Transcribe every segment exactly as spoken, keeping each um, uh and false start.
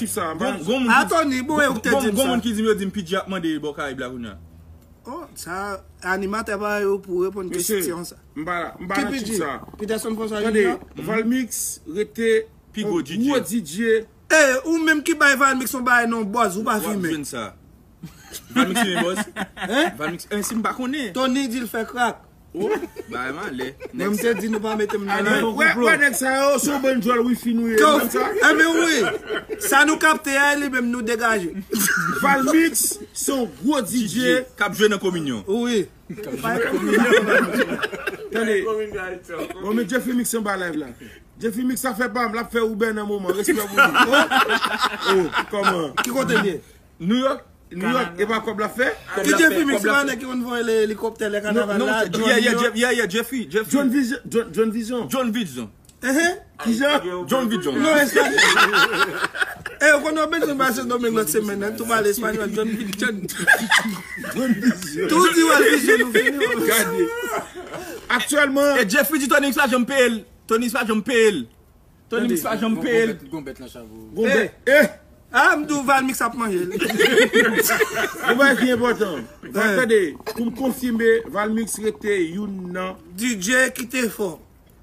tip sa. Gon moun ki di m yo di m P J ap mande bò Karayib la kounye a. Oh, sa animatè pa yo pou reponn kesyon sa. M pa la, m pa nan tip sa. Peterson François Junior. Valmix rete pi gwo DJ. Gwo DJ. Eh, ou menm ki bay Valmix yon bagay non bòz, ou pa fimen. Valmix fimen bòz. Hein? Valmix, eh, si m pa konnen. Tony di l fè krak. Oh, bagay malè. Mwen m te di nou pa mete m nan. Wè, wè nèg sa yo, se yon bann djòl wifi nou ye. Ebyen wi. Sa nou kapte a, li menm nou degaje. Valmix se yon gwo DJ k ap jwe nan kominyon. Wi. Tande. Bon, men Jeffrey Mix anba live la. Jeffrey Mix sa fè pa m, l ap fè Uber nan moman. Respè pou li. Oh, kòman? Ki kote l ye? New York? New York, e pa kòb l ap fè? Ki Jeffrey Mix la, nèg ki konn voye helikoptè lè kanaval la? Yeah, yeah, Jeffrey, Jeffrey. John Vision, John Vision. John Vision. Kijan? John Vision. Non, espanyòl. Eh, ou konn wè Benson pase Sendomeng lòt semèn nan, tou pale espanyòl, John Vision. Tou di wè Vision nou vini. Gade. Aktyèlman. E Jeffrey di Tony X pa janm peye l. Tony X pa janm peye l. Gon bèt, gon bèt nan chapo. Gon bèt. Eh! Ah, m di w Valmix ap manje l. Yon bagay ki enpòtan. Tande, pou m konfime, Valmix rete youn nan DJ ki te fò.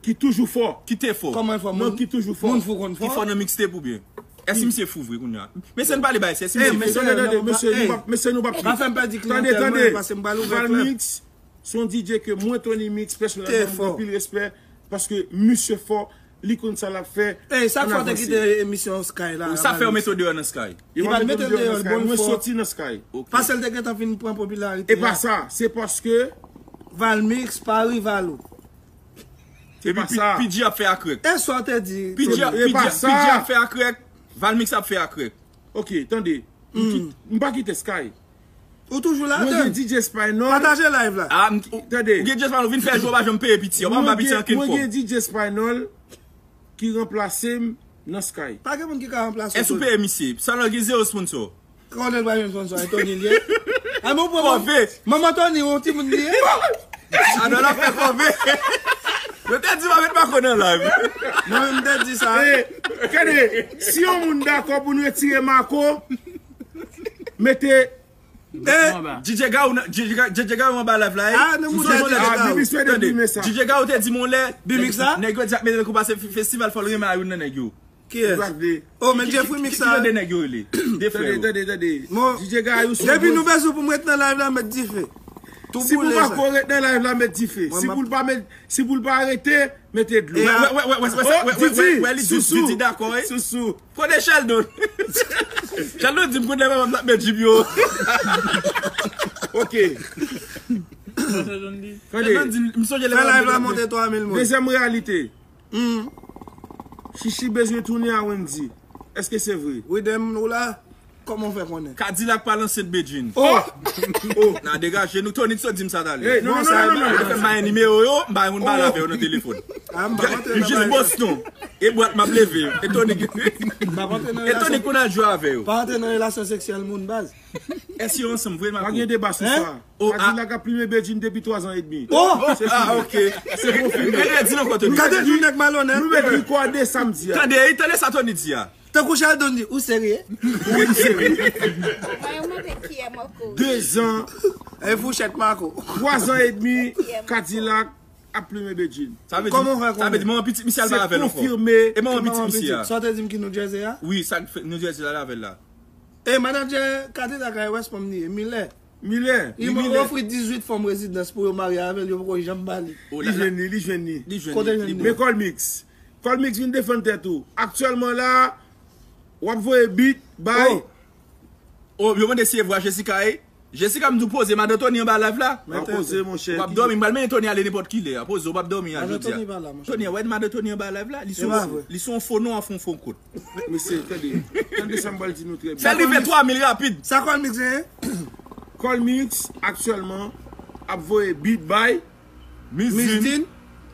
Ki toujou fò. Ki te fò. Kòman l fò? Non, ki toujou fò. Moun fou konn fò. Ki fò nan mixtape oubyen? Èske misye fou vre kounye a? Mesye, n pale bay, èske misye fou? Mesye, nou p ap, mesye, nou p ap. Pa fè m pèdi kliyantèl mwen, paske m pral ouvè klèb. Valmix se yon DJ ke mwen, Tony Mix, pèsonèlman, m gen anpil respè, paske misye fò, li konn sa l ap fè. Ey, sa k fè w te kite emisyon Sky la? Sa fè yo mete w deyò nan Sky. Yo pa mete m deyò, l bon, l fò. Mwen soti nan Sky. Paske l te gentan fin pran popilarite a. E pa sa, se paske Valmix pa rival ou. Epi P J ap fè akrèk. E sa w te di? P J ap fè akrèk. Valmix ap fè akrèk. Ok, tande. M pa kite Sky. Ou toujou la, Mwen gen DJ Spinal. Pataje live la. Tande. Ou gen DJ Spinal, ou vin fè jou, ou pa janm peye piti. Ou pa ba piti ankenn fòm. Mwen gen DJ Spinal ki ranplase m nan Sky. Pa gen moun ki ka ranplase w. Èske ou peye misye? Spinal gen zewo sponsor. Konnen l pa jwenn sponsor, e Tony l ye. A, men ou pran kòve. Manman Tony, yon timoun li ye. A, non, l ap fè kòve. Yo te di pa met Marco nan live. Mwen menm m te di sa. Gade, si yon moun dakò pou n retire Marco, mete DJ Gawou, DJ Gawou anba live la. Ah, non, DJ Gawou te di m yon lè. Bimix la? Nèg yo di ap mete l kou pase festival, fò l renmen a youn nan nèg yo. Kiyès? Oh, men Jeffrey Mix sa. Ki de nèg yo rele? De frè yo. Tande, tande, tande. DJ Gawou sou. Depi nou bezwen pou m ret nan live la, met dife. Si pou Marco ret nan live la, met dife. Si pou l pa met, si pou l pa rete, mete dlo. Wè, wè, wè, wè, wè, wè, wè, wè, li di, Didi dakò, wi. Sousou. Kote Sheldon? Sheldon di m kote lè mwen ap met jip yo. Ok. Tande. Sheldon di m, m sonje lè mwen ap met. Fè live la monte twa mil moun. Dezyèm reyalite. Chichi bezwen tounen a Wendy. Èske se vre? Widem, ou la? Kòman w fè konnen? Kadilak pa nan Sent Bedjin. Oh! Oh! N a degaje nou. Tony sot di m sa talè. Hey, non, non, non, non, non. Ou te fè m bay nimewo yo, m bay moun pale avè yo nan telefon. Ah, m pa kontre nan jis Boston. E bwat m ap leve. E Tony, e Tony konn al jwe avè yo. Pa antre nan relasyon seksyèl moun, baz. Èske yo ansanm vre, Marco? Pa gen deba sou sa. Kadilak ap plimen Bedjine depi twa zan edmi. Oh! Se fini. Ah, ok. Se konfime. Gade, di nan kò Tony. Gade jou nèg malonèt. Nou met li kò a de samdi a. Tande, tande sa Tony di a. Tankou Sheldon di, ou serye? Wi, m serye. Mwen, yo mande kiyè Marco. De zan. E fouchèt Marco. Twa zan edmi, Kadilak. ap plimen Bedjine. Sa vle di, kòman w fè konnen? Sa vle di manman pitit misye al bay avè l ankò. Se konfime. E manman pitit misye a? Sa w te di m ki New Jersey a? Wi, sa k fè New Jersey la avè l la. E manadjè Katedral Kay West, fanm li ye, Milè. Milè. Li ofri dizuit fanm rezidans pou yo marye avè l, yo poko janm ba li. Li jwenn li, li jwenn li. Kote jwenn li? Men Colmix. Colmix vin defann tèt ou. Aktyèlman la, w ap voye bit bay. Oh, yo mande si e vwa Jessica ye. Jessica, m di w poze, madan Tony anba live la. Mwen poze, monchè. W ap dòmi, m pral mennen Tony ale nenpòt kilè a. Poze, w p ap dòmi a jodi a. Tony pa la, monchè. Tony, wè madan Tony anba live la, li sou, li sou yon fo non, an fon fon kot. Mesye, tande. Tande sa m pral di nou trè byen. Fè l rive twa mil rapid. Sa Colmix genyen? Colmix, aktyèlman, ap voye bit bay Miss Dean.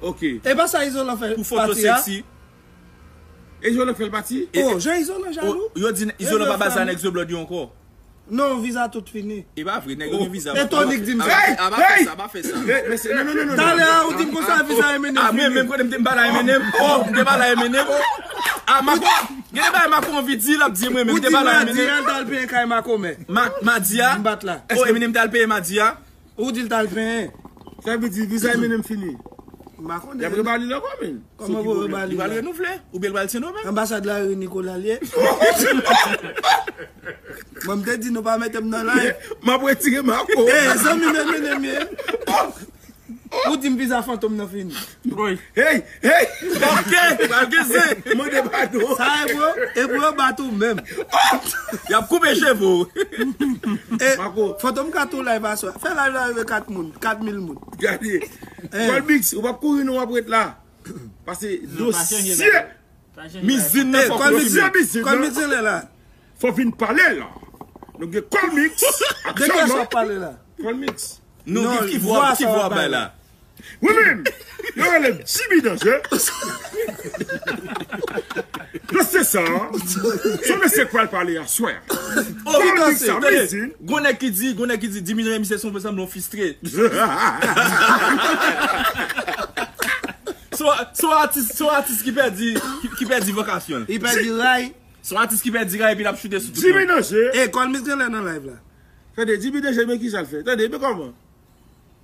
Ok. E pa sa Izolan fè pati a? Pou foto seksi. E Izolan fè l pati? Oh, jan Izolan jalou. Yo di Izolan pa bazay nèg Zoblood yo ankò. Non, viza tout fini. E pa vre, nèg yo gen viza. E Tony k di m sa. Aba fè sa, aba fè sa. Talè a ou di m konsa viza M N M. A mwen menm kote m te m pa la M N M. Oh, m te pa la M N M. A Mako, gen de bagay Mako anvi di, l ap di mwen menm m te pa la M N M. Ou di Madi a l t al penyen kay Makomè. Madi a. M bat la. Oh, M N M t al peye Madi a. Ou di l t al penyen. Sa vle di viza M N M fini. M pa konnen. Y ap rebali l ankò, men. Kòman pou rebali l? Li pral renouvle. Oubyen l pral Sendomeng. Anbasad la rele Nicolas l ye. Mwen m te di nou pa mete m nan live. M ap retire Mako. Eh, zanmi m M N M ye. Ou di m viza fantom nan fini. Hey, hey! Pral gen, pral gen zen! Mande padon. Sa e pou, e pou yo bat ou menm. Y ap koupe cheve w. E, Mako. Fantom ka tou live aswè. Fè live la rive kat moun, kat mil moun. Gade. Colmix, ou p ap kouri non, w ap ret la. Pase dosye. Miss Dean nan fòk yo fini. Colmix lè la. Fò vin pale la. Nou gen Colmix. De kiyès w ap pale la? Colmix. Non, ki, ki vwa, ki vwa w ap bay la? Wi menm, yo rele m Jimmy Danje. Dosye sa, se yon mesye k pral pale aswè a. Oh, Colmix sa, Miss Dean. Gon nèg ki di, gon nèg ki di, Jimmy Danje misye sanble yon fistre. Se yon, se yon atis, se yon atis ki pèdi, ki, ki pèdi vokasyon l. Li pèdi ray. Se yon atis ki pèdi ray epi l ap choute sou tout moun. Jimmy Danje. E, Colmix genlè nan live la. Tande, Jimmy Danje, men kisa l fè? Tande, men kòman?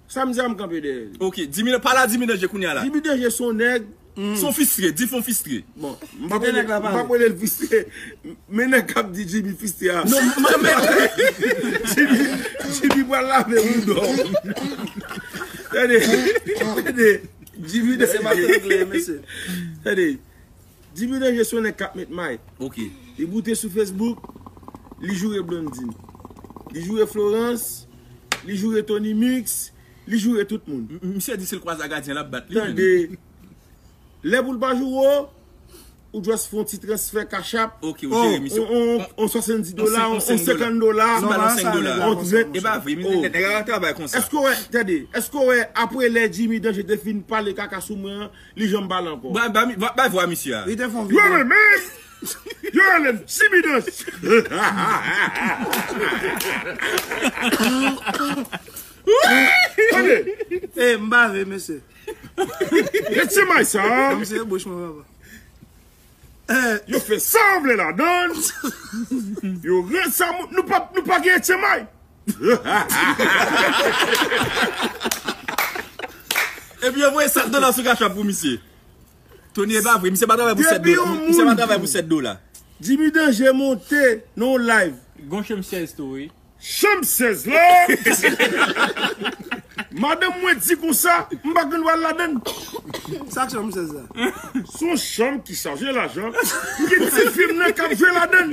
Samdi a m kanpe dèyè li. Ok, Jimmy, pale a Jimmy Danje kounye a la. Jimmy Danje se yon nèg. Se yon fistre, di fè yon fistre. Bon, m p ap rele, m p ap rele l fistre. Men nèg k ap di Jimmy fistre a. Non, m, m, Jimmy, Jimmy pral lave woudo. Tande, tande. Jimmy Danje. Mesye pa t regle, mesye. Tande. Jimmy Danje se yon nèg k ap met may. Ok. Li boute sou Facebook, li joure Blondine. Li joure Florence, li joure Tony Mix, li joure tout moun. M, misye di si l kwaze a gadyen l ap bat li. Tande. Lè pou l pa joure w, ou just fè yon ti transfè Cash App. Ok, ou jere misye. On, on, on swasanndis dola, on, on senkant dola. Ti bal on senk dola. On trant. E pa vre, nèg la travay konsa. Èske w wè, tande, èske w wè apre lè Jimmy Danje te fin pale kaka sou mwen an, li janm pale ankò? Ba, ba, ba, bay vwa misye a. Li te fè yon videyo. Yo renmen, yo renmen Jimmy Danje. Tande. Eh, m bave, mesye. Etye may sa. Kòmsi e bouch mwen, papa. Eh, yo fè sa yo vle ladann. Yo ret sa, nou pa, nou pa gen etye may. Epi yo voye sèt dola sou Cash App pou misye. Tony, e pa vre, misye pa travay pou sèt dola. Misye pa travay pou sèt dola. Jimmy Danje monte nan yon live. Gon chanm sèz tou, wi. Chanm sèz la. Madanm mwen di konsa, m pa gen dwa al ladann. Sa k chanm sèz la? Se yon chanm ki chaje lajan. Ki ti fi m nan k ap jwe ladann.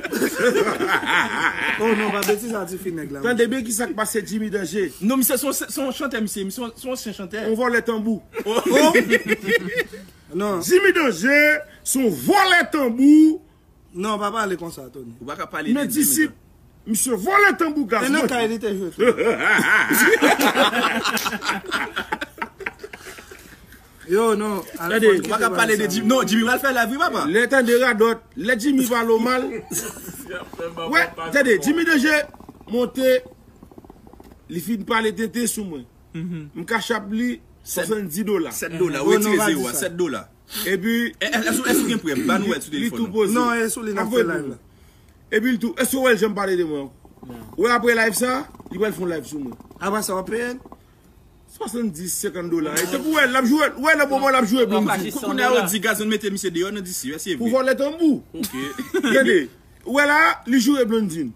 Oh non, pa betiz a ti fi nèg la. Tande byen kisa k pase Jimmy Danje. Non, misye se yon, se yon chantè, misye, misye se yon ansyen chantè. Yon vòlè tanbou. Oh. Non. Jimmy Danje se yon vòlè tanbou. Non, pa pale konsa, Tony. Ou pa ka pale de Jimmy. Men disip, misye vòlè tanbou gaz. E nan kay li te jwe tou. Yo, non. Tande, ou pa ka pale de Jimmy. Non, Jimmy pral fè live, wi, papa. Lè tande radòt, lè Jimmy pale w mal. Wè, tande, Jimmy Danje monte, li fin pale tenten sou mwen. M Cash App li swasanndis dola. Sèt dola, ou retire zewo a, sèt dola. Epi, èske, èske ou gen prèv? Ban nou wè sou telefòn nan. Non, e sou li n ap fè live la. Epi l tou, èske ou wè l janm pale de mwen? Ou wè apre live sa, li pral fè yon live sou mwen. Apre sa, w ap peye l? Swasanndis, senkant dola. E tankou wè, l ap joure, wè nan moman l ap joure Blondine. Kounya yo di Gazman mete misye deyò nan D C, èske se vre? Pou vòlè tanbou. Ok. Tande, ou wè la, li joure Blondine.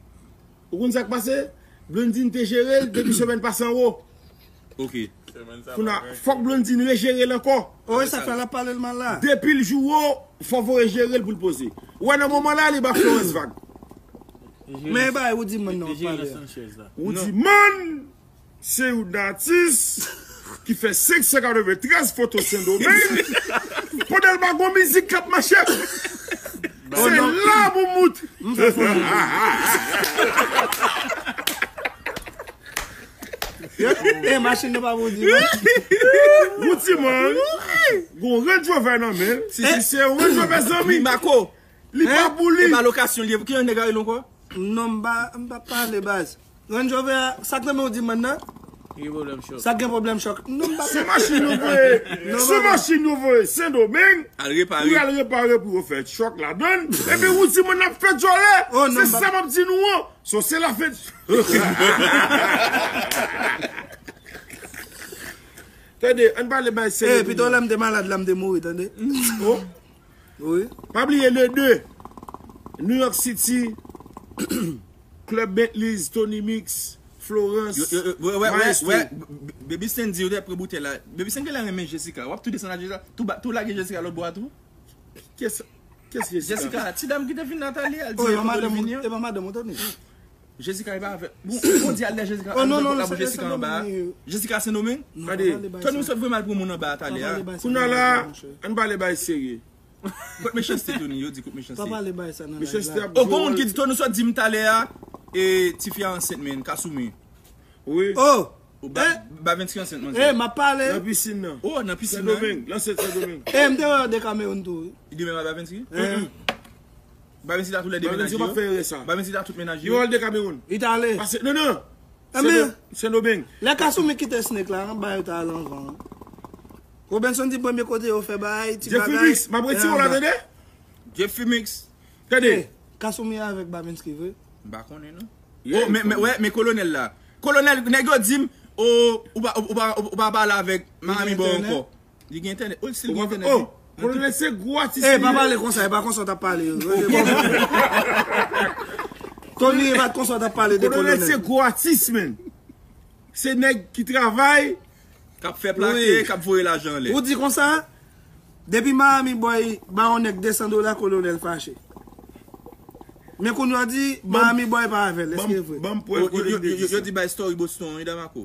Ou konn sa k pase? Blondine te jere l depi semèn pase anwo. Ok. Kounye a, fòk Blondine rejere l ankò. Oh, e sa k fè l ap pale l mal la. Depi l joure w, fò w rejere l pou l poze. Ou wè nan moman la, li ba Florence vag. Men e bagay Roody Man nan w ap pale a. Roody Man, se youn nan atis ki fè senk san katreventrèz foto Sendomeng. Pandan l pa gon mizik k ap mache. Se la pou mout. M fè foto. E machin nan pa pou di. Roody Man, gon Range Rover nan men l. Si, si, se yon Range Rover zanmi. Mako. Li pa pou li. E pa lokasyon li ye. Ki jan nèg a rele ankò? Non, m pa, m pa pale baz. Range Rover a, sa k nan men Roody Man nan? Li gen pwoblèm chòk. Sa k gen pwoblèm chòk? Non, m pa. Sou machin nou voye. Sou machin nou voye Sendomeng. Al repare. Pou al repare pou yo fè chòk ladann. Epi Roody Man ap fè djòlè. Se sa m ap di nou an. So se la fèt. Tande, ann pale bay serye. Eh, pito lè m te malad la, m te mouri, tande. Oh. Wi. Pa bliye le de, New York City, Club Bentley's, Tony Mix, Florence, Maestro. Baby Stan di ou te pran boutèy la. Baby Stan genlè renmen Jessica. W ap tou desann ak Jessica. Tou lage Jessica lòt bò a tou. Kiyès, kiyès Jessica? Jessica, ti dam ki te vin nan Atalier, al di e pa madanm ou, vini an. E pa madanm ou, Tony? Jessica e pa avè. Bon, ou di al dèyè Jessica, al ouvè pòt la pou Jessica anba a. Jessica Sendomeng? Gade, Tony, ou sot voye m al pran moun anba a talè a. Kounye a la, ann pale bay serye. Kot Mechanste, Tony, yo di kot Mechanste. Pa pale bay sa nan live la. Oh, gon moun ki di Tony, ou sot di m talè a, e tifi a ansent, men, Kasumi. Wi. Oh! Ou ba, ba Ventry ansent, manzè. Eh, m ap pale. Nan pisin nan. Oh, nan pisin nan. Sendomeng, lansè Sendomeng. Eh, m te wè yo de Kamewoun tou, wi. Li de menm a ba Ventry? Ba Ventry ta tou lè demenaje yo. Ba Ventry pa fè erè sa. Ba Ventry ta tout menaje yo. Yo al de Kamewoun. Li t ale. Pase, non, non. Sendomeng. Lè Kasumi kite Snake la, anba yo ta al anvan. Robenson di premye kote yo fè bay, ti bagay. Jeffrey Mix, m ap retire w la, tande? Jeffrey Mix. Tande. Kasumi avèk Ba Ventry vre? M pa konnen, non. Oh, men, men, wè, men kolonèl la. Kolonèl, nèg yo di m, oh, ou pa, ou pa, ou pa pale avèk Miami Boy ankò. Li gen entènèt. Oh, si l gen entènèt, wi. Kolonèl se gwo atis li ye. Eh, pa pale konsa, e pa konsa w t ap pale. Tony, e pa konsa w t ap pale de kolonèl. Kolonèl se gwo atis, men. Se nèg ki travay. K ap fè plake, k ap voye lajan anlè. Ou di konsa, depi Miami Boy ba yon nèg de san dola, kolonèl fache. Men kounye a w di Miami Boy pa avè l, èske e vre? Ban m prèv kote m te di sa. Yo di bay story Boston, wi, Damako.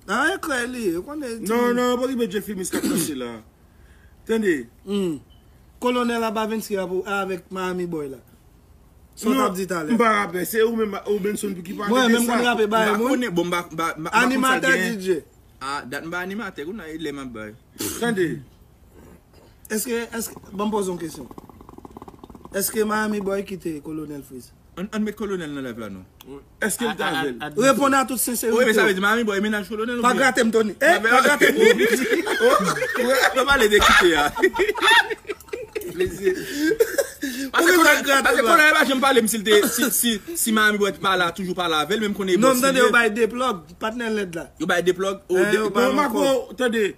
Ah, e krèy li ye, ou konnen. Non, non, pa okipe Jeffrey Mix k ap pase la. Tande. Kolonèl a ba Ventry a pou, avèk Miami Boy la. Sa w t ap di talè? M pa rapè, se ou menm, ou Benson pou ki pale de sa. Mwen menm konn rape bay moun. M pa konnen, bon, m pa, m pa, m pa, m pa konn sa gen. Animatè, D J. Ah, dat m pa animatè, kounye a e lè m ap bay. Tande. Èske, èske, ban m poze yon kesyon. Èske Miami Boy kite Kolonèl Freeze? Ann, ann met Kolonèl nan live la, non. Èske l t avè l? Reponn a tout senserite w. Wi, men sa vle di Miami Boy mennaj Kolonèl oubyen? Pa grate m, Tony. Eh, pa grate m. Oh, pa pale de kite a. Mesye. Paske Kolonèl, paske Kolonèl pa janm pale m si l te, si, si, si Miami Boy pa la, toujou pale avè l, men m konnen. Non, m tande yo bay de plòg, patnè lèd la. Yo bay de plòg, oh, de plòg. Mako, tande.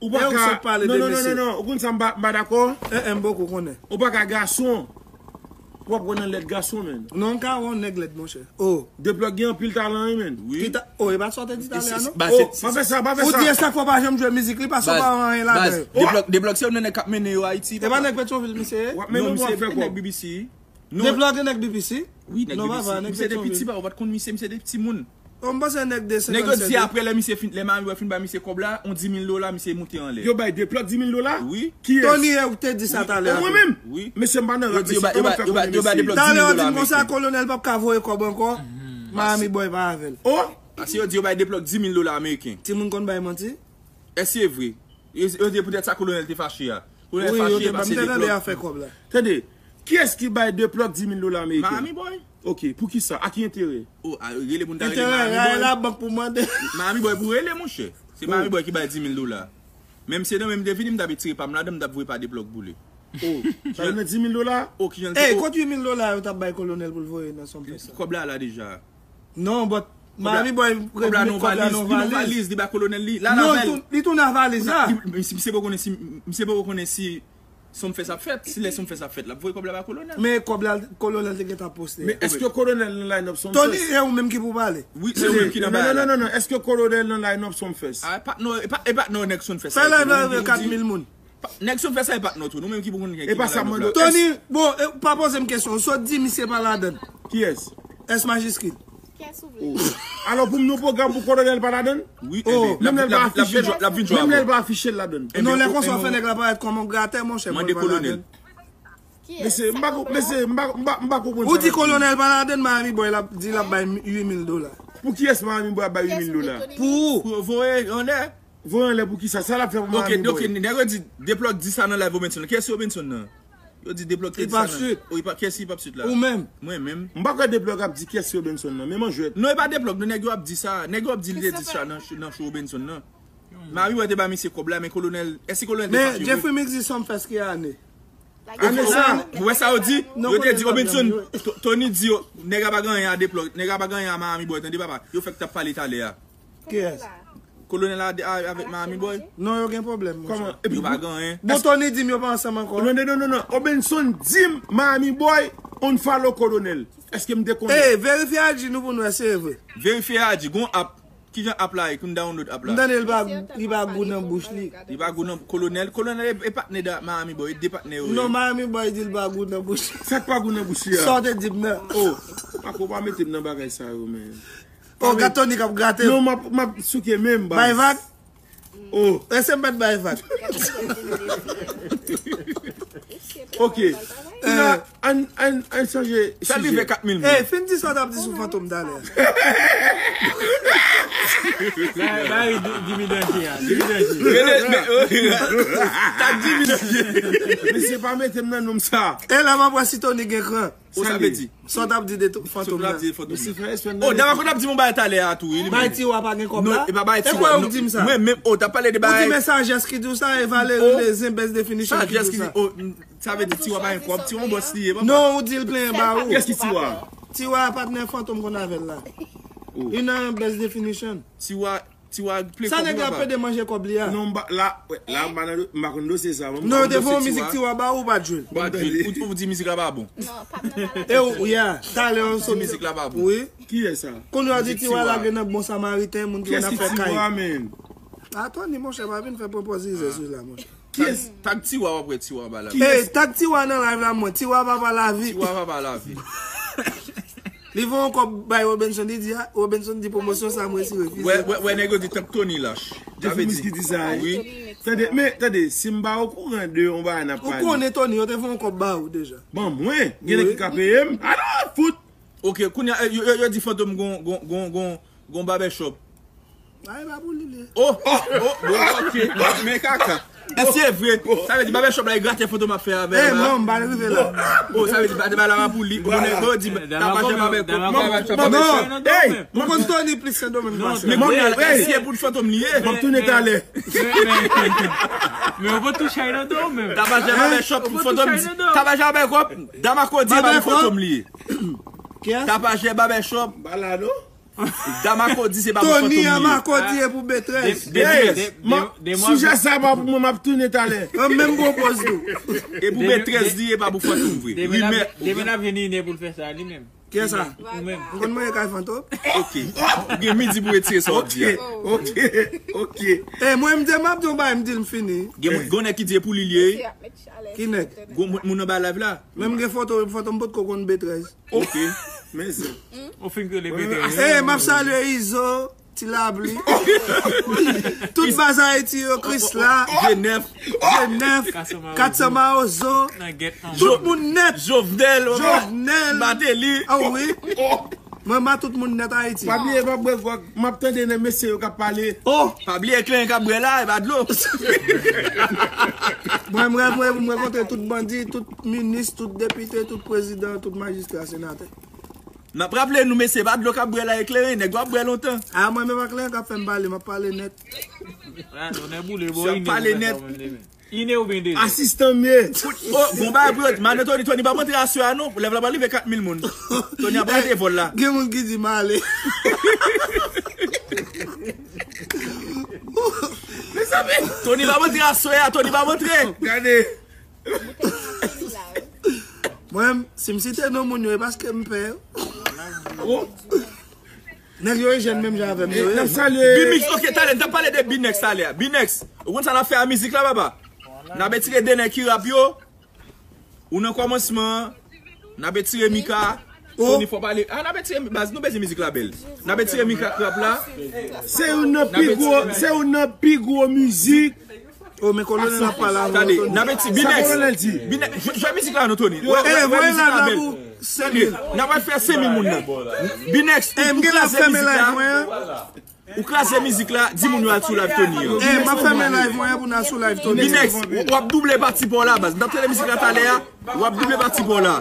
Ou pa ka, non, non, non, non, non, ou konn sa m pa, m pa dakò? Eh, eh, m poko konnen. Ou pa ka gason. W ap wè nan lèd gason, men. Non, m ka wè yon nèg lèd, monchè. Oh. De plòg gen anpil talan, wi, men. Wi. Oh, e pa sa w te di talè a, non? Oh, pa fè sa, pa fè sa. Ou di e sa k fè w pa janm jwe mizik, li pa sa w pa wè anyen ladan yo. De plòg, de plòg se youn nan nèg k ap mennen yo Ayiti. E pa nèg Petyonvil misye ye? W ap mennen nou ap fè kòb. De plòg e nèg B P C? Wi, nèg B P C. Misye te piti, pa, ou pa t konn misye, misye te timoun. Oh, m panse nèg de senkannsèt. Nèg yo di apre lè misye fin, lè Miami Boy fin bay misye kòb la, yon di mil dola, misye moute anlè. Yo bay de plòg di mil dola? Wi. Kiyès? Tony, ou te di sa talè a. Mwen menm? Wi. Mesye, m pa nan rap, mesye, kòman fè konnen mesye? Talè a w di m konsa, Kolonèl p ap ka voye kòb ankò. Miami Boy pa avè l. Oh! Paske yo di yo bay de plòg di mil dola ameriken. Timoun konn bay manti? Èske se vre? Yo, yo di poutèt sa Kolonèl te fache a. Kolonèl fache paske de plòg. Tande, kiyès ki bay de plòg di mil dola ameriken? Miami Boy. Ok, poukisa? A ki enterè? Oh, a, rele pou n ta rele Miami Boy. Enterè, labank pou mande. Miami Boy pou rele, monchè. Se Miami Boy ki bay di mil dola. Men misye nan men m te vini, m t ap etire pa m ladan, m t ap voye pa de plòg boule. Oh, sa nan di mil dola? Oh, kijan l te. Ey, kot uit mil dola yo t ap bay Kolonèl pou l voye nan Sumfest la? Kòb la la deja. Non, but Miami Boy remèt kòb la nan valiz, li ba kolonèl li. La, non, li tounen ak valiz la. Misye poko konnen si, misye poko konnen si Sumfest ap fèt. Si lè Sumfest ap fèt, l ap voye kòb la ba kolonèl. Men kòb la, kolonèl te gentan poste. Men èske kolonèl nan line-up Sumfest? Tony, e ou menm ki pou pale. Wi, se ou menm ki nan bagay la. Non, non, non, non. Èske kolonèl nan line-up Sumfest? Ah, e patnè, e pa, e patnè nèg Sumfest sa. Fè live la rive kat mil moun. Nèg Sumfest sa e patnè tou. Nou menm ki pou konn ki nan line-up la. Tony, bon, e, pa poze m kesyon. Ou sot di misye pa ladann. Kiyès? S majiskil. Kiyès ou vle? Alò pou m nan pwogram pou kolonèl pa ladann? Wi, menm lè l pa afiche, l ap vin jwe avè w. Menm lè l pa afiche l ladann. Non, lè konsa w fè nèg la parèt kòm yon gratè, monchè, mwen pa ladann. Mesye, m pa, mesye, m pa, m pa, m pa konprann sa. Ou di kolonèl pa ladann, Miami Boy l ap di l ap bay uit mil dola. Pou kiyès Miami Boy ap bay uit mil dola? Pou ou. Pou yo voye anlè. Voye anlè pou kisa? Sa l ap fè pou Miami Boy? Ok, ok, nèg yo di Deplòk di sa nan live Robenson. Kiyès Robenson nan? Yo di Deplòk te di sa nan. Li p ap sweet. Wi, kiyès ki p ap sweet la? Ou menm. Mwen menm. M pa kwè Deplòk ap di kiyès Robenson nan, men mwen jwèt. Non, e pa Deplòk, non, nèg yo ap di sa. Nèg yo ap di li te di sa nan, nan show Robenson nan. Miami Boy te ba misye kòb la, men kolonèl, èske kolonèl te pa. Men Jeffrey Mix di Sumfest ki ane? Ane sa. Ou wè sa yo di? Yo te di Robenson, Tony di yo, nèg a pa gen anyen a Deplòk, nèg a pa gen anyen a Miami Boy, tande papa. Yo fèk t ap pale talè a. Kiyès? Kolonèl a, a, avèk Miami Boy? Non, yo gen pwoblèm, monchè. Kòman? Epi yo pa gen anyen. Bon, Tony di m yo pa ansanm ankò. Non, non, non, non, non. Robenson di m Miami Boy unfollow kolonèl. Èske m te konnen? Ey, verifye I G nou pou n wè si e vre. Verifye I G, gon app. Kijan app la ye? Pou n download app la. M tande li pa, li pa gou nan bouch li. Li pa gou nan kolonèl. Kolonèl e, e patnè da Miami Boy, e de patnè yo ye. Non, Miami Boy di li pa gou nan bouch li. Sa k pa gou nan bouch li a? Sa w te di m nan. Oh, pako pa mete m nan bagay sa yo, men. Oh, gad Tony k ap grate. Non, m ap, m ap souke men m, baz. Bay vag? Oh. Èske m pa t bay vag? Ok. Kounye a, ann, ann, ann chanje sijè. Sa rive kat mil moun. Ey, fin di sa w t ap di sou Fantom talè. Bay, bay Jimmy Danje a. Jimmy Danje. Rele, men, oh, tag Jimmy Danje. Mesye pa mete m nan nonm sa. E la m ap wè si Tony gen kran. Ou sa vle di? Sa w t ap di de Fantom nan? Sa w t ap di de Fantom nan? Oh, Damako t ap di m yon bagay talè a tou, wi, li menm. Bay Tiwa pa gen kòb la? Non, e pa bay Tiwa, non. E kwè ou di m sa? Mwen menm, oh, t ap pale de bagay. Ou di men sa Jès ki di w sa, e Valery Lezen, Best Definition ki di w sa. Sa Jès ki di, oh, sa vle di Tiwa pa gen kòb, Tiwa yon bòs li ye, papa. Non, ou di l plenyen ba ou. Kiyès ki Tiwa? Tiwa patnè Fantom konn avè l la. Oh. Li nan Best Definition. Tiwa Tiwa ple kòb li, papa. Sa nèg la pede manje kòb li a. Non, m pa, la, wè, la, m pa nan do-, m pa konn dosye sa, non. Non, yo te fè yon mizik Tiwa ba ou, ou pa t jwe l? Ou pa t jwe l. Ou, ou di mizik la pa bon. Non, pa nan bagay. E ou, yeah, talè an sot. Ou di mizik la pa bon. Wi. Kiyès sa? Kounye a di Tiwa lage nan Bon Samariten, moun ki konn ap fè kay. Kiyès ki Tiwa, men? A Tony, monchè, pa vin fè pwopozisyon sou la, monchè. Kiyès? Tag Tiwa, w ap wè Tiwa anba la. Ey, tag Tiwa nan live la, mwen. Tiwa papa lavi. Tiwa papa lavi. Li voye yon kòb bay Robenson, li di, a, Robenson di pwomosyon sa mwen si refize. Wè, wè, wè, nèg yo di tank Tony lach. Sa vle di ki di sa, wi. Tande, men, tande, si m pa okouran de yon bagay n ap pale. Ou konnen Tony, yo te voye yon kòb ba ou deja. Ban mwen, gen nèg ki ka peye m. Ala fout! Ok, kounye a, yo, yo, yo di Fantom gon, gon, gon, gon, gon barbershop. Ay, pa pou li, li. Oh, oh, oh, bon, ok. Men kaka. Èske se vre? Sa vle di barbershop la, e gratè Fantom ap fè avè l la. Eh, non, m pa rive la. Oh, sa vle di barbershop la pa pou li. Bon, nèg yo di, Tapajè Barbecue. Tapajè Barbecue. Hey, mwen konn Tony plis Sendomeng pase. Men kounye a, èske se pou Fantom li ye? M ap tounen talè. Men, men, men, men, men, ou pa touche a nan do menm. Tapajè Barbecue pou Fantom. Tapajè Barbecue. Damako di e pa pou Fantom li ye. Tapajè Barbecue. Balado. Damako di se pa pou Fantom li ye. Tony a Marco di e pou B trèz. Yes. Sijè sa pa pou mwen, m ap tounen talè. An menm gwo pòz tou. E pou B trèz li ye, pa pou Fantom vre. Demen l ap vini ine pou l fè sa li menm. Kiyès sa? Ou menm. M konn manje kay Fantom. Ok. Ou gen midi pou retire sa w ap di a. Ok, ok, ok. E mwen m di m ap di yon bagay, m di l m fini. Gen moun, gen nèg ki di e pou li li ye. Ki nèg? Gon moun, moun anba live la. Menm gen Fantom, Fantom potko konn B trèz. Ok. Men se. Ou fin rele B trèz. Eh, m ap salye Izo, Ti Labli. Tout baz Ayiti yo, Krisla. G nèf. G nèf. Kat San Mawozo. Tout moun nèt. Jovenel. Jovenel. Martelly. Ah wi. Mwen ba tout moun nèt Ayiti. Pa bliye, pa bwè gwòg. M ap tande nan mesye yo k ap pale. Oh! Pa bliye klenyen k ap bwè la, e pa dlo. Mwen, mwen, mwen, mwen kontre tout bandi, tout minis, tout depite, tout prezidan, tout majistra, senatè. N ap raple nou, mesye, pa dlo k ap bwè la, e kleren, nèg yo ap bwè lontan. A, mwen menm ak kleren k ap fè m pale, m ap pale nèt. Ah, tonnè boule, bon, ine pou fè sa ou menm demen. Ine oubyen de. Asistan m ye. Oh, bon bagay pou yo. Mande Tony, Tony pa monte aswè a non. Lèv la pa rive kat mil moun. Tony ap rete vòl la. Gen moun ki di m ale. Tony pa montre aswè a, Tony pa montre. Gade. Mwen, si m site non moun yo, e paske m pè yo. Nèg yo e jèn menm jan avè m yo ye. N ap salye. Bimix, ok, talè, n t ap pale de Binex talè a. Binex, ou konn sa n ap fè a mizik la, papa? N ap etire de nèg ki rap yo. Ou nan kòmansman an, n ap etire Mika. Tony fò pale. Ah, n ap etire, baz, nou bezwen mizik la bèl. N ap etire Mika k rap la. Se youn nan pi gwo, se youn nan pi gwo mizik. Oh, men Kolonèl ap pale avè w, Tony. N ap etire Binex. Sa Kolonèl di? Binex, jwe, jwe mizik la non, Tony. Wè, wè, wè mizik la bèl. Tande, n ap fè senk mil moun nan. Binex, ou, ou kraze mizik la. Ou kraze mizik la, di moun yo al sou live Tony an. Eh, m ap fèmen live mwen an pou n al sou live Tony. Binex, w ap double pati pa w la, baz. N ap tande mizik la talè a, w ap double pati pa w la.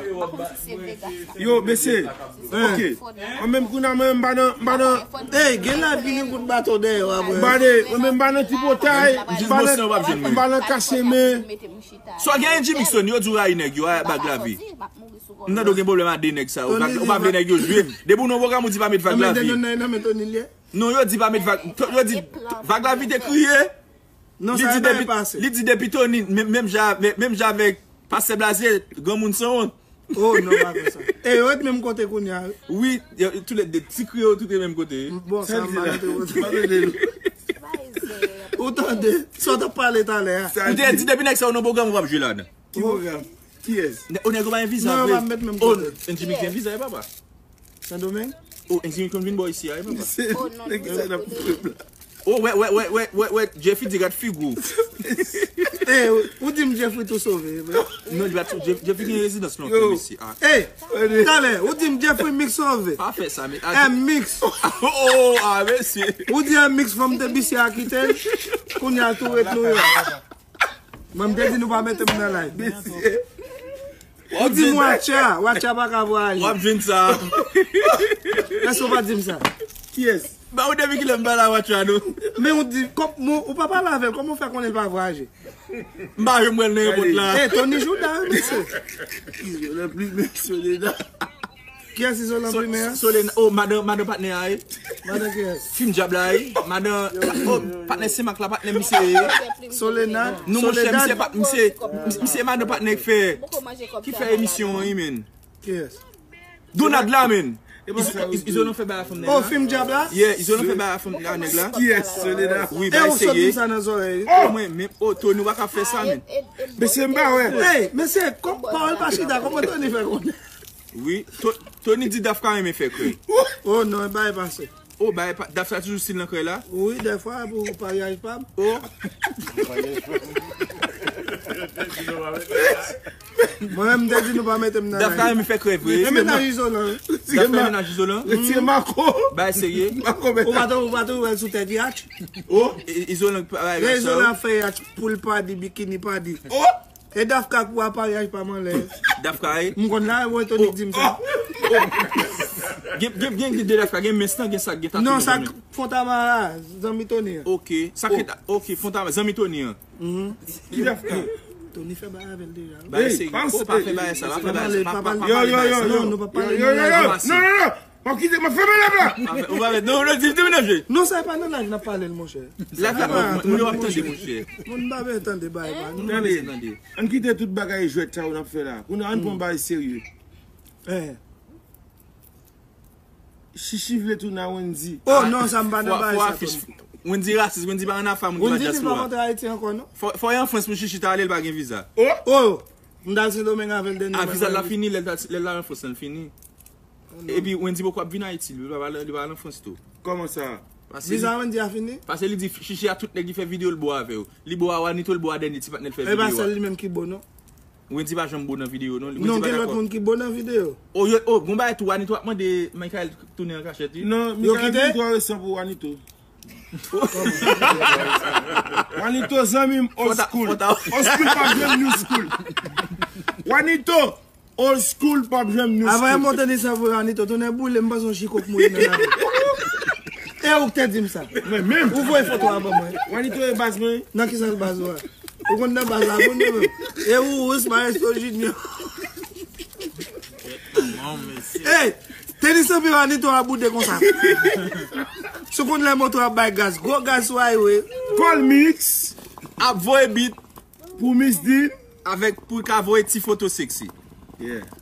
Yo, mesye. Ok. Mwen menm kounye a, mwen menm m pa nan, m pa nan. Ey, gen la vini kout baton dèyè w apre. M pa de, mwen menm m pa nan tripotay, m pa nan, m pa nan kase men. Sa gen N G Mix Tony, yo di w rayi nèg yo, a bag lavi. M tande w gen pwoblèm a de nèg sa yo. Ou pa vle nèg yo jwe. Depi w nan pwogram ou di pa met vag lavi. Non, yo di pa met vag. Yo di vag lavi te kriye. Non, sa e bay pase. Li di depi Tony, menm, menm jan avèk, menm jan avèk Pastè Blaze, granmoun sanwont. Oh, non, pa konsa. E yo ret menm kote kounye a, wi. Wi, yo, tou lè de, ti kriye yo tout ret menm kote. Bon, sa m pa rete kote. Ou tande, sa w t ap pale talè a. Ou te di depi nèg sa yo nan pwogram ou p ap jwe ladan. Ki pwogram? Kiyès? O nèg yo pa gen viza vre. Non, yo pa met menm kote. O, N G Mix gen viza, e papa. Sendomeng? O, N G Mix konn vin bò isi a, e papa. Se nèg sa n ap fè la. O, wè, wè, wè, wè, wè, wè, Jeffy di gad figi w. Eh, ou di m Jeffy tou sove, vre? Non, li pa tou, Jeff-, Jeffy gen rezidans lontan isi a. Eh, talè, ou di m Jeffy Mix sove. Pa fè sa, men. M Mix. O, a, mesye. Ou di M Mix, fanm te bisi a kite l. Kounye a tou ret nou yo. Mwen, m te di nou pa mete m nan live. Mesye. Ou di m Watcha, Watcha pa ka vwayaje. W ap jwenn sa. Èske w pa di m sa? Kiyès? Ba ou depi kilè m pale a Watcha, non? Men ou di, kòm, ou pa pale avè l, kòman w fè konnen l pa vwayaje? M pa janm wè l nan èpòt la. Eh, Tony Jouda, wi, mesye. Izolan Plimen, Soledad. Kiyès Izolan Plimen an? Solena, oh, madan, madan patnè a, wi. Madan kiyès? Fim Dyab la, wi. Madan, oh, patnè Senmak la, patnè misye ye. Solena? Non, monchè, misye pa, misye, misye madan patnè ki fè, ki fè emisyon an, wi, men. Kiyès? Donald la, men. Izolan fè bagay a fanm nèg la. Oh, Fim Dyab la? Yeah, Izolan fè bagay a fanm nèg la. Kiyès? Solena? Wi, bagay serye. E ou sot di m sa nan zòrèy. Oh, mwen, men, oh, Tony, ou pa ka fè sa, men. Mesye, m pa wè. Hey, mesye, pawòl pa chita, kòman Tony fè konnen? Wi, To-, Tony di Dafka renmen fè krèy. Oh non, bay pase. Oh, bay pa, Dafka toujou stil nan krèy la? Wi, dèfwa pou paryaj pa m. Oh. Mwen menm, m te di nou pa mete m nan Dafka renmen fè krèy vre. E mennaj Izolan. Dafka mennaj Izolan. Retire Mako. Bay serye. Ou pa tou, ou pa tou wè l sou tèt yach. Oh. Izolan pa bay sa. Izolan ap fè yach, poul pa di, bikini pa di. Oh. E Dafka pou aparyaj pa m anlè. Dafka, e? M konn la, mwen Tony k di m sa. Oh, oh. Gen, gen, gen, gen de Dafka, gen mens lan, gen sa, gen tatouj. Non, sa Fontamara, zanmi Tony an. Ok, sa ki ta-, ok, Fontamara, zanmi Tony an. Mhm. Ki Dafka? Tony fè bagay avè l deja. Bagay serye. Oh, pa fè bagay sa, pa fè bagay sa. Pa, pa, pa pale bagay sa. Non, nou pa pale nan live. Non, non, non. M ap kite, m ap fèmen live la. Ou pa fè, non, non, di, di, di, non, sa e pa nan live n ap pale l, monchè. Live la, moun yo ap tande, monchè. Moun pa bezwen tande bagay pa nou. Moun pa bezwen tande. Ann kite tout bagay jwèt sa yo n ap fè la. Kounye a ann pran bagay serye. Eh. Chichi vle tounen a Wendy. Oh non, sa m pa nan bagay sa, Tony. Wendy rasis, Wendy pa nan afa moun ki pa dyaspora. Wendy li pa rantre Ayiti ankò, non? Fò, fò e an Frans pou Chichi ta ale, l pa gen viza. Oh! Oh! M t al Sendomeng avè l dènye. Ah, viza l la fini, lè l ta, lè l la an Frans lan, l fini. Epi Wendy poko ap vin Ayiti, li pa, li pa al an Frans tou. Kòman sa? Viza Wendy a fini? Paske li di Chichi a tout nèg li fè videyo l bo avè yo. Li bo a Wanito, l bo a dènye ti patnè l fè videyo a. E pa sèl li menm ki bo non. Wendy pa janm bo nan videyo non. Non, gen lòt moun ki bo nan videyo. Oh, yo, oh, gon bagay tou, Wanito ap mande Michael tounen an kachèt wi. Non, Michael vin twò resan pou Wanito. Wanito zanmi m old school. Old school p ap janm new school. Wanito! Old school p ap janm new school. Avan yon monte ni sa vre Anito, tounen boule, m panse yon chiko k mouri nan lavi. E ou k te di m sa? Mwen menm. Ou voye foto a ban mwen. Anito e baz mwen. Nan ki sans baz ou a? Ou konn nan baz la pou nou menm. E ou, Ousmane Esto Junior. Hey, tenis anpi Anito a boude konsa. Sou konn lè moto ap bay gaz, gwo gaz sou highway. Paul Mix. ap voye beat pou Miss Dean avèk pou l ka voye ti foto seksi.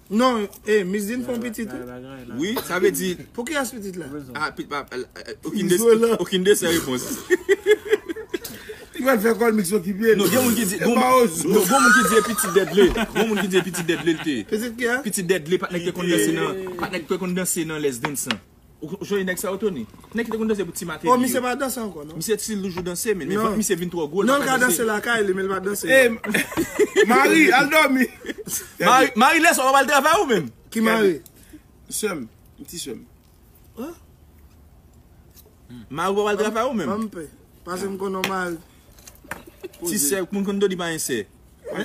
Non, eh, Miss Dean fè yon pitit. Wi, sa vle di. Pou kiyès pitit la? Ah, pit pa. Okin de, okin de se repons. Li pral fè kòl miks okipe. Non, gen moun ki di. Gon moun ki di pitit Dèdle. Gon moun ki di pitit Dèdle l te. Pitit ki a? Pitit Dèdle, patnè ki te konn danse nan. Patnè ki te konn danse nan Les Dance lan. Ou jwenn nèg sa yo Tony? Nèg ki te konn danse pou ti maten. Oh, misye pa danse ankò, non? Misye ti toujou danse, men misye vin twò gwo. Non, l ka danse lakay li, men l pa danse. Mari, al dòmi. Mari, lè sa w pa al travay ou menm? Ki mari? Sè m, ti sè m. Mari w pa pral travay ou menm? Ban m pè. Pase m konn yon mari. Ti sè, moun konn do li pa gen sè.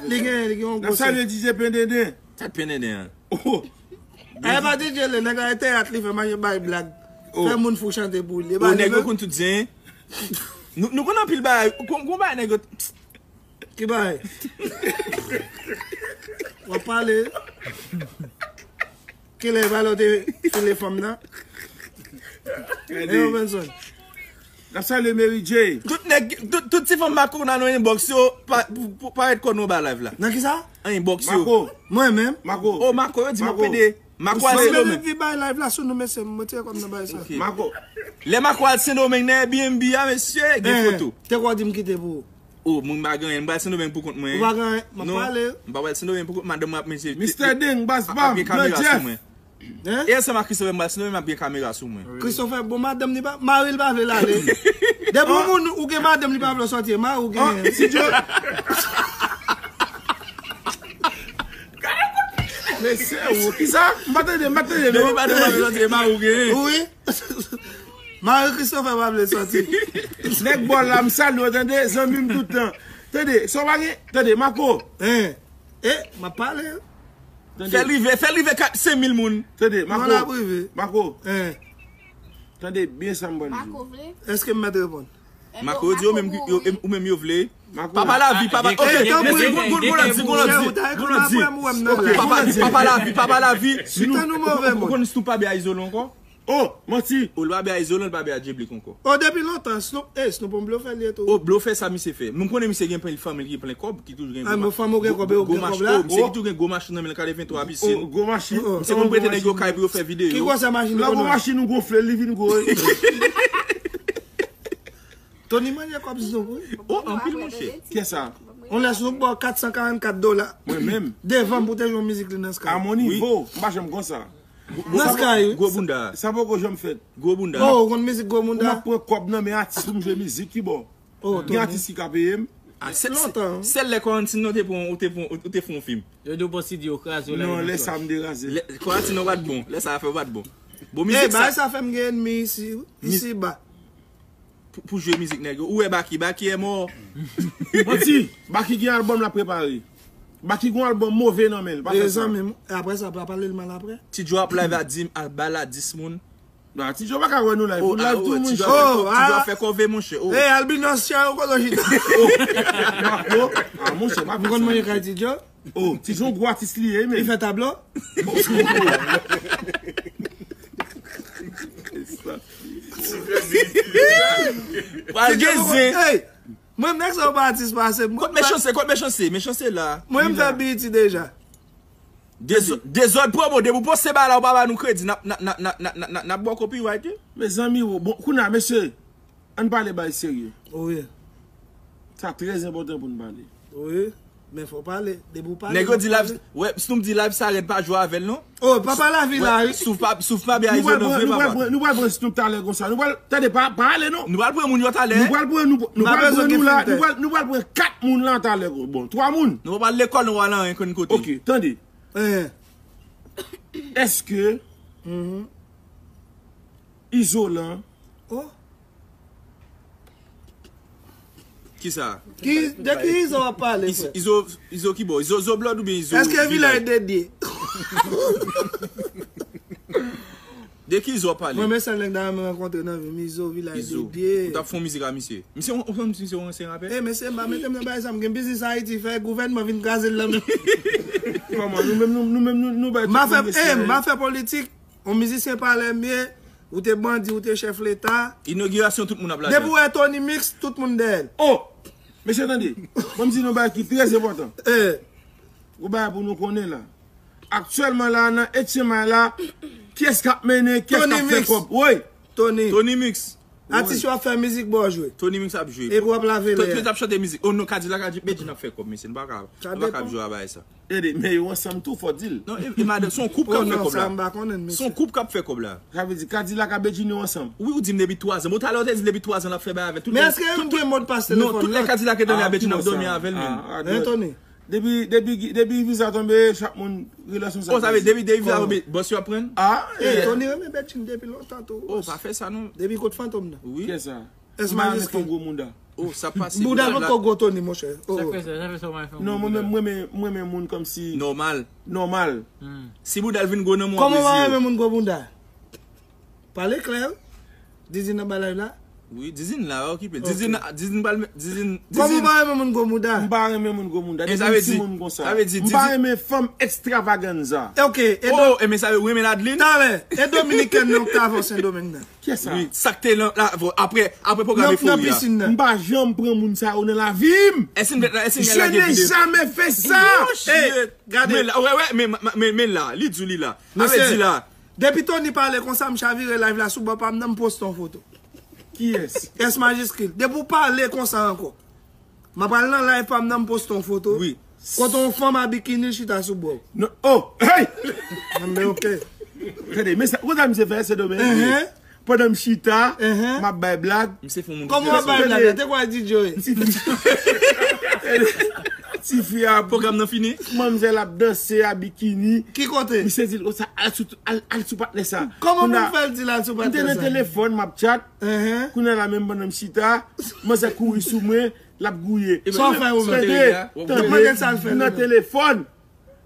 Li gen, li gen yon gwo sè. N ap salye D J Pendenden. Sa t Pendenden an? Oh. Ay pa D J le, nèg la e teyat li fè, manje bay blag. Fè moun fou chante pou li. Oh, nèg yo konn tout zen. Nou konn anpil bagay. Gon bagay nèg yo. Ki bagay? W ap pale. Kilè valè w te file fanm nan? Gade. Yo, Benson. N ap salye Mary J. Tout nèg, tout, tout ti fanm Mako nan inbox yo, pa, pou, pou, parèt kò nou ba live la. Nan kisa? An inbox yo. Mako. Mwen menm. Mako. Oh, Mako, yo di mwen pede. Mako al Sendomeng. Mwen menm ki bay live la sou nou, mesye, m retire kò m nan bagay sa. Mako. Lè Mako al Sendomeng nan Airbnb a, mesye, gen foto. Te kwè w di m kite pou ou. Oh, mwen pa gen anyen. M pral Sendomeng pou kont mwen. Ou pa gen anyen? M ap pale. M pa pral Sendomeng pou kont madanm mwen ap manje. Mister Deng, Bas Bab, Nan Jeff. E ansanm ak Christopher, m pral Sendomeng, m ap gen kamera sou mwen. Christopher, bon, madanm li pa, mari l pa vle l ale. Depi yon moun ou gen madanm li pa vle w sòti, e mari w genyen. Ti Djo. Mesye, ou, kisa? M pa tande, m pa tande, non. Depi madanm pa vle sòti, e mari w genyen. Wi. Mari Christopher pa vle sòti. Nèg bò la, m salye w, tande, zanmi m tout tan. Tande, sa w pa gen, tande, Mako. Hein. E, m ap pale. Fè l rive, fè l rive kat, senk mil moun. Tande, Mako. Mako. Tande byen sa m pral di. Èske m mèt reponn? Mako, yo di yo menm, ou menm yo vle. Papa Lavi, papa. Ok, mesye, gon lòt di, gon lòt di, gon lòt di. Ok, papa Lavi, papa Lavi. Ou konn Snoop pa bè a Izolo ankò? Oh, manti! Oh, li pa bè a Izolan, li pa bè a Djeblik ankò. Oh, depi lontan, Snoop, eh, Snoop on blofè li ye tou. Oh, blofè sa misye fè. Mwen konnen misye gen plen fanmi l ki plen kòb, ki toujou gen gwo machin. Ah, men fanmi w gen kòb e ou gen kòb la? Oh, misye ki toujou gen gwo machin nan men l ka de ventwa pisin. Oh, gwo machin. Misye konn prete nèg yo kay pou yo fè videyo. Ki gwo sa machin li konn? Lè gwo machin ou gonfle, li vin gwo. Tony manje kòb Snoop wi. Oh, anpil monchè. Kiyès sa? On lè Snoop ba w kat san karannkat dola. Mwen menm. Devan m pou te jwe yon mizik li nan Sky. A mon nivo, m pa janm konsa. Nan Sky, wi. Gwo bounda. Sa poko janm fèt. Gwo bounda. Oh, ou konn mizik gwo bounda? Ou m ap pran kòb nan men atis pou m jwe mizik, ki bò? Oh, gen atis ki ka peye m. Ah, se, se, lontan. Sèl lè Quarantine nan te pran, ou te pran, ou te fè yon fim. Yo di w pran C D yo kraze w la. Non, lè sa m te kraze. Quarantine nan pa t bon. Lè sa afè yo pa t bon. Bon, mizik sa. Bagay sa fè m gen ènmi isi, isi ba. Pou, pou jwe mizik nèg yo. Ou wè Baky, Baky è mò. Manti, Baky gen albòm l ap prepare. Baky gon albòm move nan men l, pa fè sa. Mezanmi, apre sa, pa pale l mal apre. Ti Djo ap live a di, a bal a dis moun. Nan, Ti Djo pa ka wè nou live. Pou live tou moun chè. Ti Djo ap fè kòve monchè. Hey, Albinos, chè, ou kote w chita? Mako, a monchè, pa fè sa. Ou konn manje kay Ti Djo? Oh, Ti Djo gwo atis li ye, men. Li fè tablo? Pral gen zen. Hey, mwen nèg sa yo pa atis pase m. Kot Mechanste, kot Mechanste, Mechanste la. Mwen m fè B E T deja. Dezòd, dezòd promo, depi w poste bagay la, ou pa ba nou kredi, n ap, n ap, n ap, n ap, n ap, n ap, n ap ba w copyright, wi. Mezanmi, bon, kounye a, mesye, ann pale bagay serye. Wi. Sa trè enpòtan pou n pale. Wi. Men fò w pale. Depi w pale. Nèg yo di live, wè, Snoop di live sa rèd, pa jwe avè l non. Oh, papa Lavi la, wi. Souf pa, Souf pa byen a Izolan vre, papa. Nou pral pran Snoop talè konsa. Nou pral, tande, pa, pa ale non. Nou pral pran moun yo talè. Nou pral pran, nou, nou pral pran nou la, nou pral, nou pral pran kat moun la talè. Bon, twa moun. Nou pa pral lekòl, nou pa pral anyen konn kote. Ok, tande. Èske Izolan. Oh. Kisa? Ki, de ki Izo w ap pale, frè? Izo, Izo ki bò? Izo Zoblòd oubyen Izo Vilaj? Èske Vilaj dedye? De ki Izo w ap pale? Mwen, men sèl nèg dayè m rankontre nan vi m, Izo Vilaj dedye. Ou t ap fè yon mizik a misye. Misye, ou, ou, misye yon ansyen rapè? Eh, mesye, m pa mete m nan bagay sa, m gen biznis Ayiti, fè gouvènman vin kraze l nan men m. Kòman? Nou menm, nou, nou menm, nou, nou bay tout moun respè. M a fè, eh, m a fè politik. On mizisyen pa lè m ye, ou te bandi, ou te chèf leta. Inogirasyon, tout moun ap lage. Depi w wè Tony Mix, tout moun dèyè l. Oh! Mesye, tande. Ban m di nou bagay ki trè enpòtan. Yon bagay pou nou konnen la. Aktyèlman la, nan H M I la, kiyès k ap mennen, kiyès k ap fè kòb? Woy! Tony. Tony Mix. Atis yo ap fè mizik, bò jwe. Tony Mix ap jwe. Epi w ap lave lè. Tony ap chante mizik. Oh non, Kadilak ak Bedjine ap fè kòb, mesye. Nou pa ka, nou pa ka ap jwe a bagay sa. Tande, men yo ansanm tou, fò di l. Non, e, e madanm, se yon koup k ap fè kòb la. Se yon koup k ap fè kòb la. Sa vle di Kadilak ak Bedjine yo ansanm. Wi, ou di m depi twa zan. Bon, talè ou te di depi twa zan l ap fè bagay avè l. Men èske yo gen modpas telefòn? Non, tout lè Kadilak ret anlè a Bedjine ap dòmi avè l menm. Hein, Tony? Depi, depi, depi viza tonbe, chak moun relasyon sa. Oh, sa vle depi, depi viza tonbe, bòs yo ap pran? Ah, eh, Tony renmen Bedjine depi lontan tou. Oh, pa fè sa non. Depi kot Fantom nan. Wi. Kiyès sa? S majiskil. Gwo mouda. Oh, sa pase. Mouda poko gwo, Tony, monchè. Oh. Sa fè sa, sa fè sa w pa fè. Non, mwen menm, mwen menm, mwen menm moun kòmsi. Nòmal. Nòmal. Si mouda l vin gwo nan mwen. Kòman w pa renmen moun gwo mouda? Pale klè. Dizin nan bay live la? Wi, Dizin la, okipe. Dizin, Dizin pral, Dizin, Dizin. Kòman w pa renmen moun gwo mouda? M pa renmen moun gwo mouda. Depi m timoun konsa. Sa vle di, m pa renmen fanm extravaganza. Ok, e do. Oh, e men sa vle, ou renmen Ladlin? Talè, e Dominikèn nan k t avè w Sendomeng nan? Kiyès sa? Wi, sa k te lan, la, apre, apre pwogram Efori a. Nan pisin nan. M pa janm pran moun sa yo nan lavi m. Èske n, èske n lage videyo? Je n'ai jamais fait ça. Gade. Men la, wè, wè, men, men, men la, li di w li la. Sa vle di la. Depi Tony pale konsa, m chavire live la sou bò pa m nan, m poste yon foto. Kiyès? S majiskil. Depi w pale konsa ankò. M ap al nan live pa m nan, m poste yon foto. Wi. Kote yon fanm a bikini chita sou bò. Non, oh, hey! Mwen, men ok. Tande, men sa, kote misye fè Sendomeng? Pandan m chita, m ap bay blag. Misye fè yon moun. Kòman w ap bay blag la? Te kwè DJ yo ye? Ti fi a, pwogram nan fini? Manmzèl ap danse a bikini. Ki kote? Misye di l, oh, sa, al sou, al, al sou patnè sa. Kòman pou m fè l di l al sou patnè sa? M te nan telefòn, m ap chat. Kounye a la menm pandan m chita, manzè kouri sou mwen, l ap gouye. Sa w fè ou menm? Tande, tande, m nan telefòn.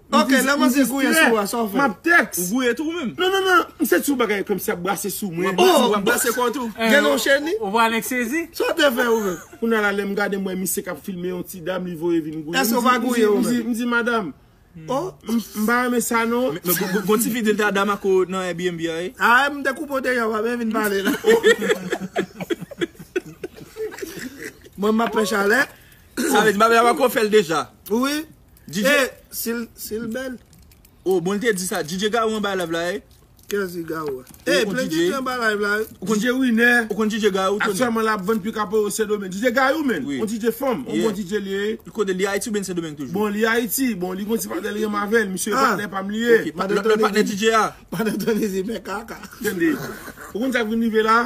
Ok, lè manzè gouye sou ou a, sa w fè? M ap tèks. Ou gouye tou ou menm? Non, non, non, m se ti yon bagay kòmsi ap brase sou mwen. Oh! W ap brase kò w tou. Gen yon cheni? Ou pral sezi? Sa w te fè ou menm? Kounye a la, lè m gade, m wè misye k ap filme yon ti dam, li voye vin gouye. Èske w pa gouye ou menm? M di, m di, madanm, oh, m, m pa renmen sa non. Men, men gon, gon, gon ti fi di l ta damako nan Airbnb a, wi. Ah, m te koupe w deyò, w pa vin pale la. Mwen, m ap fè chalè. Sa vle di, m ap, m ap fè l deja. Wi. DJ. Eh, si l, si l bèl. Oh, bon, l te di sa. DJ Garou anba live la, eh. Kèzi Garou a? Eh, plen DJ anba live la, eh. Ou konn DJ Winner? Ou konn DJ Garou, Tony? Aktyèlman, l ap vann pi kaporo Sendomeng. DJ Garou, men. Wi. On DJ fanm, on bon DJ li ye. Li kote li Ayiti oubyen Sendomeng toujou? Bon, li Ayiti. Bon, li gon ti patnè li renmen avè l. Misye patnè pa m li ye. Ok, lòt patnè DJ a. Madan Tony di, men kaka. Tande. Ou konn sa k vin rive la?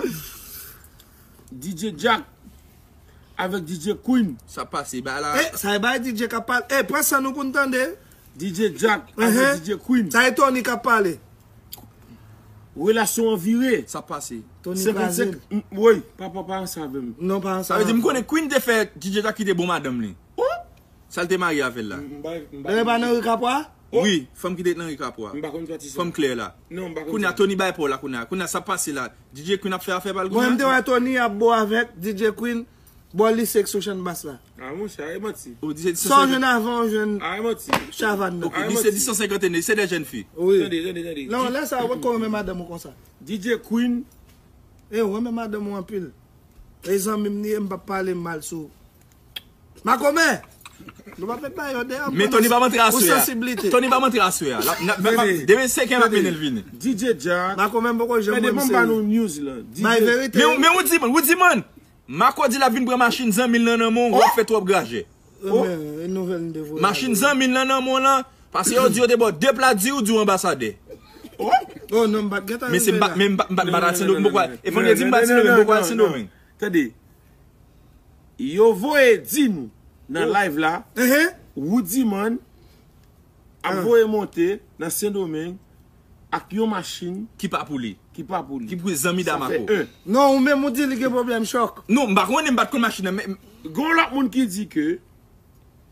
DJ Jack avèk DJ Queen. Sa pase, ba la. Eh, sa e bay DJ k ap pale. Eh, pran san nou pou n tande. DJ Jack avèk DJ Queen. Sa e Tony k ap pale. Relasyon an vire. Sa pase. Tony kraze l. Senkannsenk, m, woy, papa pa ansanm avè m. Non, pa ansanm. Sa vle di, m konnen Queen te fè DJ Jack kite bon madanm li. Oh! Sa l te marye avè l la. M, m pa, m pa. Lè pa nan Rikapwa? Wi, fanm ki te nan Rikapwa. M pa konn pati sa. Fanm klè la. Non, m pa konn sa. Kounye a Tony bay pa w la, kounye a. Kounye a sa pase la. DJ Queen ap fè afè pa l kounye a. Mwen, m te wè Tony ap bo avèk DJ Queen, bò lise sou chann bas la. Ah, monchè, e manti. Ou di se disan senkant. Sa w jwenn avan, w jwenn chavann nan. Ah, e manti. Ok, li se disan senkant ane, se de jèn fi. Wi. Tande, tande, tande. Non, lè sa, ou poko renmen madanm ou konsa. DJ Queen. E, ou renmen madanm ou anpil. E zanmi m li ye, m p ap pale mal sou Makomè! Nou p ap met bay yo deyò. Men Tony p ap antre aswè a. Tony p ap antre aswè a. Demen senkè m ap mennen l vini. DJ Jack. Makomè m poko janm wè misye. Bay verite. Men, men Rudiman, Rudiman. Mako di l ap vin pran machin zanmi l nan nan men w, w ap fè twòp grajè. Machin zanmi l nan nan men w lan, paske yo di yo te ba w de pla diri, ou di w anbasadè. Oh non, m pa t gentan rive la. Men se m pa, men m pa, m pa, m pa t al Sendomeng, m poko al. E fò n di m pa t Sendomeng, m poko al Sendomeng. Tande. Yo voye di nou nan live la, Rudiman ap voye monte nan Sendomeng ak yon machin ki pa pou li. Ki pa pou li. Ki pou zanmi Damako. Sa fè en. Non, ou menm ou di li gen pwoblèm chòk. Non, m pa konnen, m pa t konn machin nan, men. Gon lòt moun ki di ke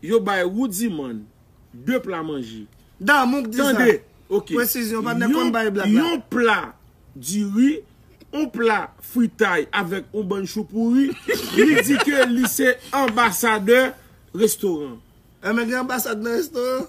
yo bay Rudiman de pla manje. Damou k di sa. Tande, ok. Presizyon, pa t nèk konn bay blag la. Yon pla diri, yon pla fritay avèk yon bann choupouri. Li di ke li se anbasadè restoran. Enben, gen anbasad nan restoran.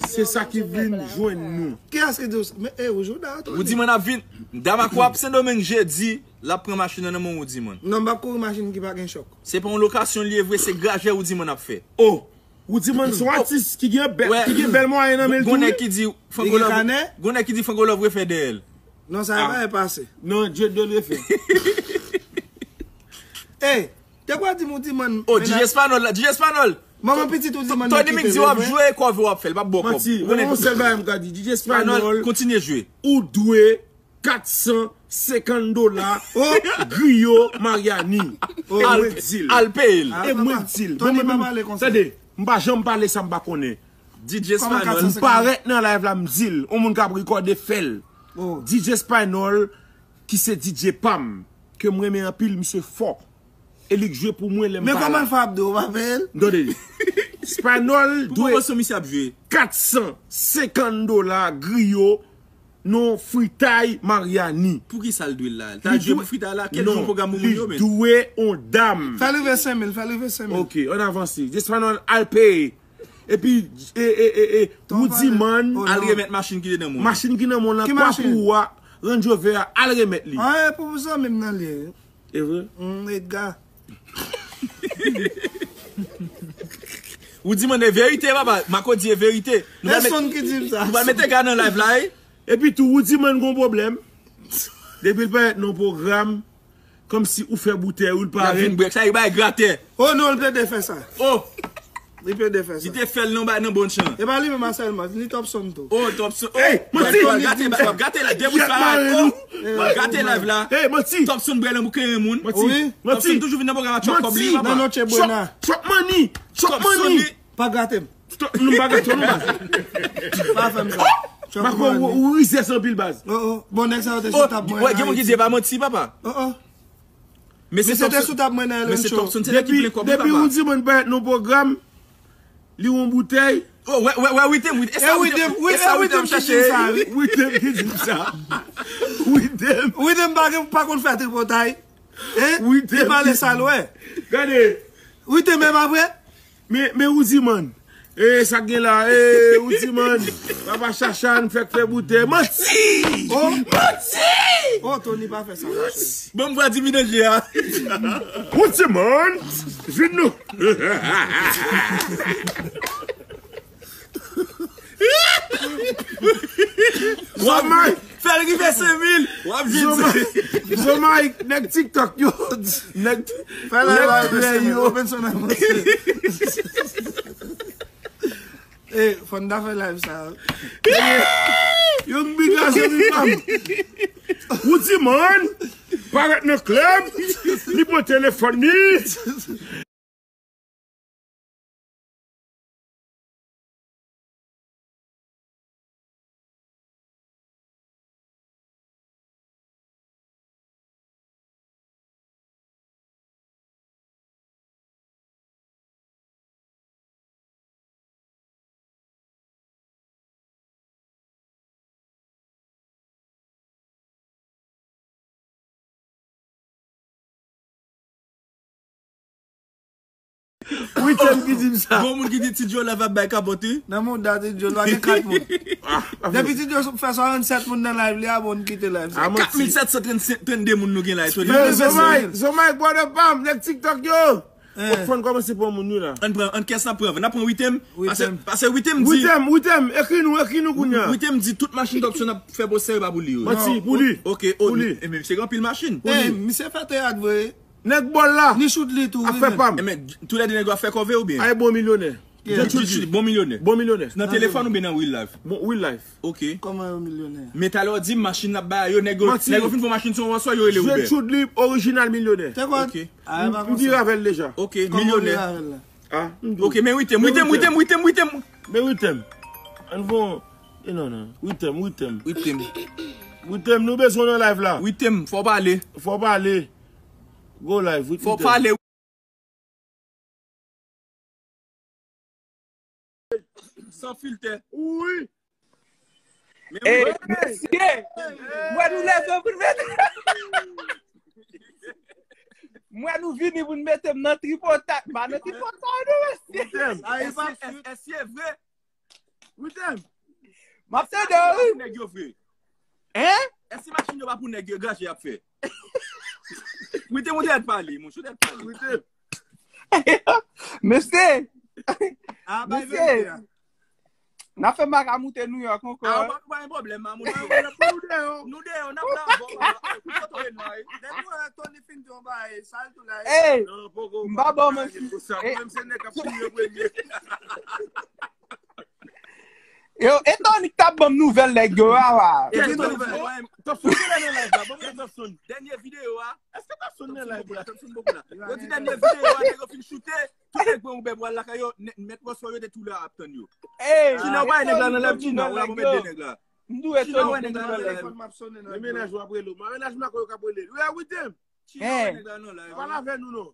Se sa ki vin jwenn nou. Kiyès ki di w sa? Men, e, ou jouda, Tony. Ou di mwen ap vin. Damako ap Sendomeng jedi. L ap pran machin nan nan men Woody Man. Non, m p ap kouri machin ki pa gen chòk. Se pa yon lokasyon li ye vre, se grajè Woody Man ap fè. Oh! Woody Man se yon atis ki gen bèl, ki gen bèl mwayen nan men l tou. Gon nèg ki di Franco Love. Gon nèg ki di Franco Love refè dèyè l. Non, sa e pa e pase. Non, Dye de l refè. Ey, te kwa di m Woody Man. Oh, DJ Espanol la, DJ Espanol. Manman pitit Woody Man nan kite l. Tony Mix di w ap jwe e kòve w ap fè l, l p ap ba w kòb. Manti, yon sèl bagay m ka di, DJ Espanol. Kontinye jwe. Ou dwe kat san senkant dola Griyo Mariani. E mwen k di l. Al peye l. E mwen k di l. Tande, m pa janm pale sa m pa konnen. M parèt nan live la m di l. On moun k ap rekòde fè l. DJ Spainol ki se DJ pa m. Ke m renmen anpil, misye fò. E li k jwe pou mwen lè m pa la. Men kòman l fè ap di w pa peye l? Tande. Spainol dwe kat san senkant dola Griyo nan fritay Mariani. Poukisa l dwe l la? L ta jwe pou fritay la? Kèl jan pwogram moun yo menm? Li dwe on dam. Fè l rive senk mil, fè l rive senk mil. Ok, ann avanse. Jespanòl al peye. Epi, e, e, e, e, Woudimann. Al remèt machin ki te nan men w. Machin ki nan men w lan, kwa pou ou a, Ranjovè a, al remèt li. An, e pou zanmi m nan li ye. E vre? Hum, Edgar. Ou di mwen de verite, papa. Mako di e verite. Nou pral met, nou pral met Edgar nan live la, wi. Epi tou, ou di mwen gon pwoblèm. Depi l parèt nan pwogram, kòmsi ou fè boutèy ou, l parèt. L ap vin brèk, sa e bay gratè. Oh non, l plede fè sa. Oh! Li plede fè sa. Li te fè l nan bay nan bon chan. E pa li menm sèlman, ni Topson tou. Oh, Topson. Oh, hey, manti. W ap gate, w ap gate la, debouch pa la. Oh, w ap gate live la. Hey, manti. Topson bwè nan bouke yon moun. Manti. Wi. Manti. Topson toujou vin nan pwogram a chòp kòb li, papa. Nan Noche Buena. Chòp, chòp money. Chòp money. Pa gate m. Stop, nou pa gate w, non, baz. Pa fè m sa. Mako, ou, ou rizès anpil, baz. Oh, oh. Bon, nèg sa yo te sou tab mwen. Gen moun ki di e pa manti, papa. Oh, oh. Mesye Topson te sou tab mwen nan Ellen Show. Depi, depi ou di mwen pa nan pwogram, li yon boutèy. Oh, wè, wè, wè, Witem, Witem. E sa Witem, Witem, e sa Witem ki di m sa, wi. Witem ki di m sa. Witem. Witem pa gen, pa konn fè tripotay. Hein? Witem. Li pale sa l wè. Gade. Witem, e pa vre? Men, men Woudimann. E, sa k gen la? E, Woudimann. Papa Chachann fèk fè boutèy. Manti! Oh. Manti! Oh, Tony pa fè sa, machè. Bon, m pral di vidanje a. Woudimann, vin nou. Zomay! Fè l rive senk mil! W ap vin di. Zomay, nèg TikTok yo. Nèg, nèg plè yo. Open son nan mwen. Eh, fò n ta fè live sa. Yon big la se li pa m. Woudimann parèt nan klèb, li pran telefòn li. Witem ki di m sa. Gon moun ki di Ti Djo love ap bay kapòt wi. Nan mouda Ti Djo, l pa gen kat moun. Depi Ti Djo fè swasannsèt moun nan live li a, bon, n kite live sa. Kat mil sèt san trannsenk, trannde moun nou gen la. Zomay, Zomay, brother pa m, nèg TikTok yo. Fò n kòmanse pran moun wi la. Ann pran, ann kès n ap pran? N ap pran Witem. Pase, pase Witem di. Witem, Witem, ekri nou, ekri nou kounye a. Witem di tout machin Topson ap fè pwosè yo pa pou li yo. Manti, pou li. Ok, oh, e men misye gen anpil machin. Misye fè teyat vre. Nèg bòl la. Ni Choudly tou wi. Ap fè pa m. Enben, toulède nèg yo ap fè kòve oubyen? Ay bon milyonè. Bon milyonè. Bon milyonè. Nan telefòn oubyen nan real life? Bon, real life. Ok. Kòman yo milyonè? Men talè w di m machin n ap bay yo, nèg yo, nèg yo fin fè machin sou yon wòsò, yo rele Uber. Jwe Choudly orijinal milyonè. Te kwè? Ok. M vire avè l deja. Ok, milyonè. Ah, m di w. Ok, men Witem, Witem, Witem, Witem, Witem. Men Witem. Ann fè yon, e non, non. Witem, Witem. Witem. Witem, nou bezwen w nan live la. Witem, fò w pale. Fò w pale. Go live, Witem. Fò w pale. San filtè. Wi. Ey, mesye, m wè nou leve pou n mete. M wè nou vini pou n mete m nan tripotay. M pa nan tripotay. Gade mesye. Witem. Ay, pa fut. Èske e vre? Witem. M ap tande w wi. Nèg yo vre. Hein? Èske machin yo pa pou nèg yo, ganje y ap fè? Witem, ou te ap pale, monchè, ou te ap pale. Witem. Mesye, Ah, bay Mesye. verite a. N ap fè m pa ka moute New York ankò. Ah, pa pa gen pwoblèm, mamoun. Mwen, mwen, mwen, nou deyò. Nou deyò, n ap la avò. Tout kote nou ye. Depi wè Tony fin di yon bagay, sa l tou la. Ey, Non, poko, m pa ba w manti. Mwen, se nèg k ap fini yo premye. Yo, e Tony k t ap ban m nouvèl nèg yo a la. Yes, Yes, Tony, Tony. Tony, Topson, ki lè nan live la? Bon, Topson. Dènye videyo a. Èske Topson nan live la? Topson poko la. Yo di dènye videyo a, nèg yo fin choute. Tout nèg pran Uber pou al lakay yo. Nè- Mèt Wòsò yo te tou la ap tann yo. Ey, China, ou pa nèg la nan live, China, ou la pou mèt de nèg la. M dwe China, wè Tony nèg la nan nan live. live. Mwen, mennaj ou ap rele w. Mwen, mennaj m ap rele w, k ap rele l. Wi, Witem. China, wè nèg la nan live. Pale avè nou, non.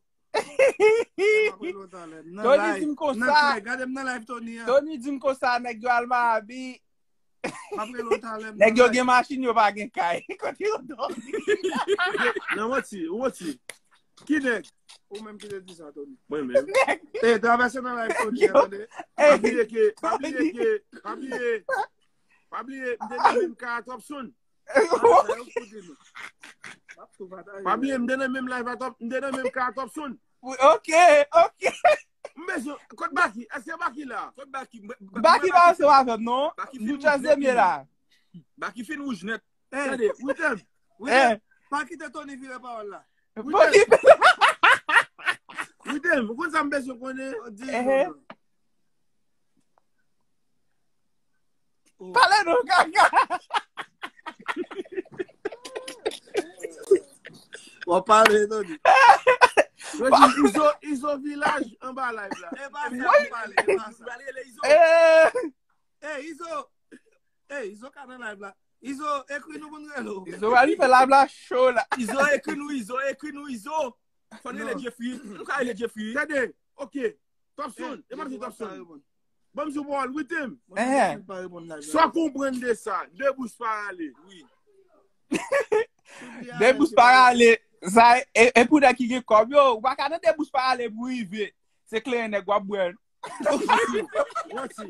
Tony di m konsa. Gade m nan live, Tony. Tony di m konsa, nèg yo al Mayabi. M ap rele w talè. Nèg yo gen machin, yo pa gen kay. Kote yo dòmi? Nan manti, ou manti. Ki nèg? Ou menm ki te di sa, Tony. Mwen menm. Nèg, E, travèse nan live, Tony, Yo. Tony. Ey, Pa bliye ke, pa bliye ke, pa bliye. Pa bliye, m te nan menm ka a Topson. Pa bliye, m te nan menm live a Top, m te nan menm ka a Topson. Ok, ok. M bezwen, kot Baki? Èske Baki la? Kot Baki? Baki pa ansanm avè m, non. M tou tchèzemye la. Baki fin wouj nèt. Tande, Witem. Eh. Pa kite Tony vire pawòl la. Baki. Witem, ou konn sa m bezwen konnen? Eh. Pale non, kaka. W ap pale, Tony. Yo di Izo, Izo vilaj anba live la. E pa sa, e pa sa. Eh. Ey, Izo. Ey, Izo ka nan live la. Izo, ekri nou pou n rele w. Izo va li fè live la cho la. Izo, ekri nou, Izo, ekri nou, Izo. Fò n rele Jeffrey. Nou ka rele Jeffrey. Tande, ok. Topson, e pa di Topson. Ban m sou pawòl, Witem. Eh. Sa w konprann de sa, de bous pa ale. Wi. De bous pa ale. Sa, e, e pou nèg ki gen kòb yo, ou pa ka nan de bous pa ale pou rive. Se kleren nèg w ap bwè. Manti.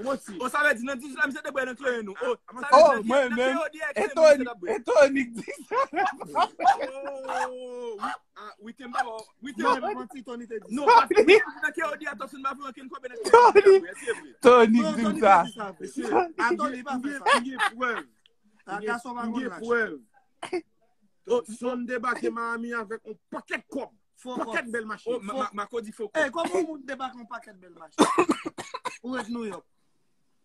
Manti. O, sa vle di nan dizuit la, misye te bwè nan kleren nou. O, sa Oh, vle di mwen nan menm. K O D a E kleren Tony, misye t ap bwè. E Tony k di sa. Oh, wi. Ah, Witem pa bon. Witem. Non, manti, Tony te di. Non, paske nan K O D a Topson pa vle ankenn kòb nan kleren misye t ap bwè. Se vre. Tony Non, k di Tony sa. te di sa. Mesye, a Tony pa fè sa. M gen prèv. A gason pa konn laj. M gen prèv. Topson debake Miami avèk yon pakèt kòb. Fo kòb. Pakèt bèl machin. Oh, ma- ma- Marco di fo Ey, kòb. Kòman yon moun debake yon pakèt bèl machin? Ou ret New York.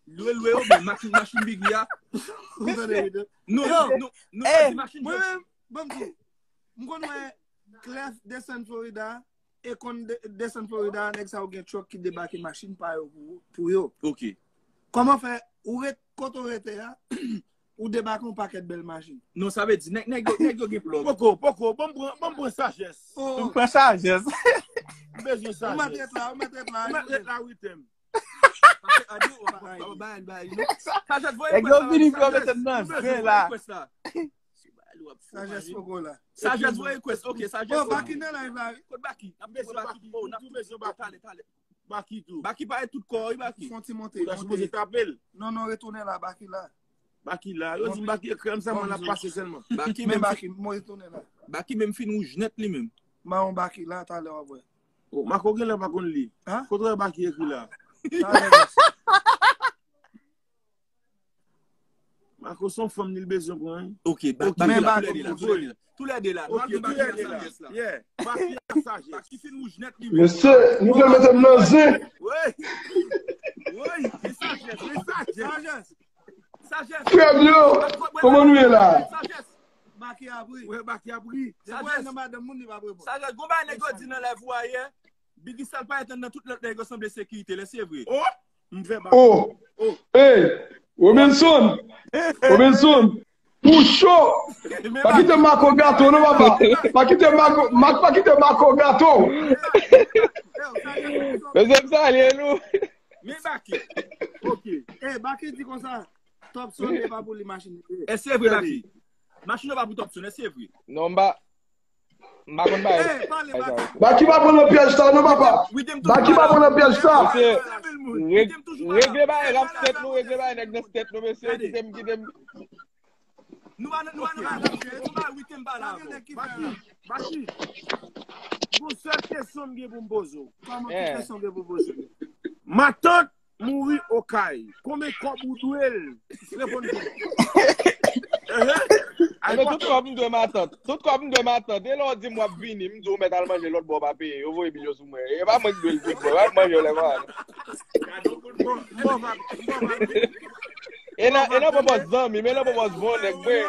Lwe lwe yo, men machin, machin bigi a. Ou tande, Witem? Non, Yo. non, non, non, Eh. di machin Mwen jòj. Menm, ban m di w, m konn wè Clef desann Florida, e konn de- desann Florida, nèg sa yo gen truck ki debake machin pa yo pou, pou yo. Ok. Kòman fè, ou ret kote w rete a, ou debake yon pakèt bèl machin? Non, sa vle di, nèg, nèg, yo- nèg yo gen plòg. Poko, poko, ban m pran, ban m pran sajès. Ou pran sajès. M bezwen Ou mèt sajès. ret la, ou mèt ret la. Ou mèt ret la, Witem. Paske, a di, ou pa- ou pa- ou pa- ou pa- ou pa- Sajès voye Nèg yo vini pou yo mete m nan zen la. Sajès poko la. Sajès voye request. Ok, Sajès. Bon, Baki nan live la, wi. Kot Baki? N ap bezwen Baki. Oh, n ap bezwen Baki. Talè, talè. Baki tou. Baki pa tout kò, wi, Baki. Fon ti monte, Ou ta sipoze tape l. Non, non, retounen la, Baki la. Baki la. Yo di Baki ekran sa, mwen ap pase sèlman. Baki Men menm Baki, mwen retounen la. Baki menm fin wouj nèt li menm. Mawon Baki la, talè w ap wè. Oh, Marco gen lè pa konn li. Hein? Kote wè Baki ekri la? Talè, Baki. Marco son fanm ni l bezwen pran. Ok, ba- Men Baki la, Baki, tou lè de la, tou lè de la. Tou lè de la. Nou al Ok, gen tou Baki lè la, de la. Sajès la. Yeah. Baki a sajès. Baki fin wouj nèt li. Mesye, nou fè mete m nan zen. Woy! Woy! Men Sajès, men Sajès. Sajès. Sajès. Frè m yo, kòman nou ye la? Sajès. Baki ap ri. Wè, Baki ap ri. Depi nan madanm moun, li pa reponn. Sajès, gon bagay nèg yo di nan live ou a yè. Biggie Stalls pa ret anndan, tout lòt nèg yo sanble sekirite, lè se vre. Oh! M fè ba. Oh! Hey! Robinson! Robinson! Ou cho! Pa kite Marco gato, non, papa! Pa kite Marco, Marco, pa kite Marco gato! Mezanmi, sa ale nou. Men Baki. Ok. Eh, Baki di konsa, Topson e pa pou li machin. Èske se vre, Baki? Machin yo pa pou Topson, èske se vre? Non, m pa. M pa konn bagay sa yo. Baki pa pran nan pyèj sa non, papa. Baki pa pran nan pyèj sa. Mesye, reg- regle bagay rap tèt nou, regle bagay nèg nan tèt nou, mesye. Kite m, kite m. Nou pa nan, nou pa nan bagay, nou pa wite m pale avè w. Baki, Baki. Gon sèl kesyon m gen pou m poze w. Kòman, ki kesyon m gen pou m poze w? Matant mouri Okay. Konbyen kòb ou dwe l? Reponn pou mwen. Enben, tout kòb m dwe matant. Tout kòb m dwe matant. E lè w di m w ap vini, m di w mèt al manje lòt bò, w pa peye. Yo voye bil yo sou mwen. E pa mwen ki dwe l tout bò. W ap manje yo lè m ale. E nan, e nan pwopòz zanmi, men nan pwopòz bon nèg, mwen.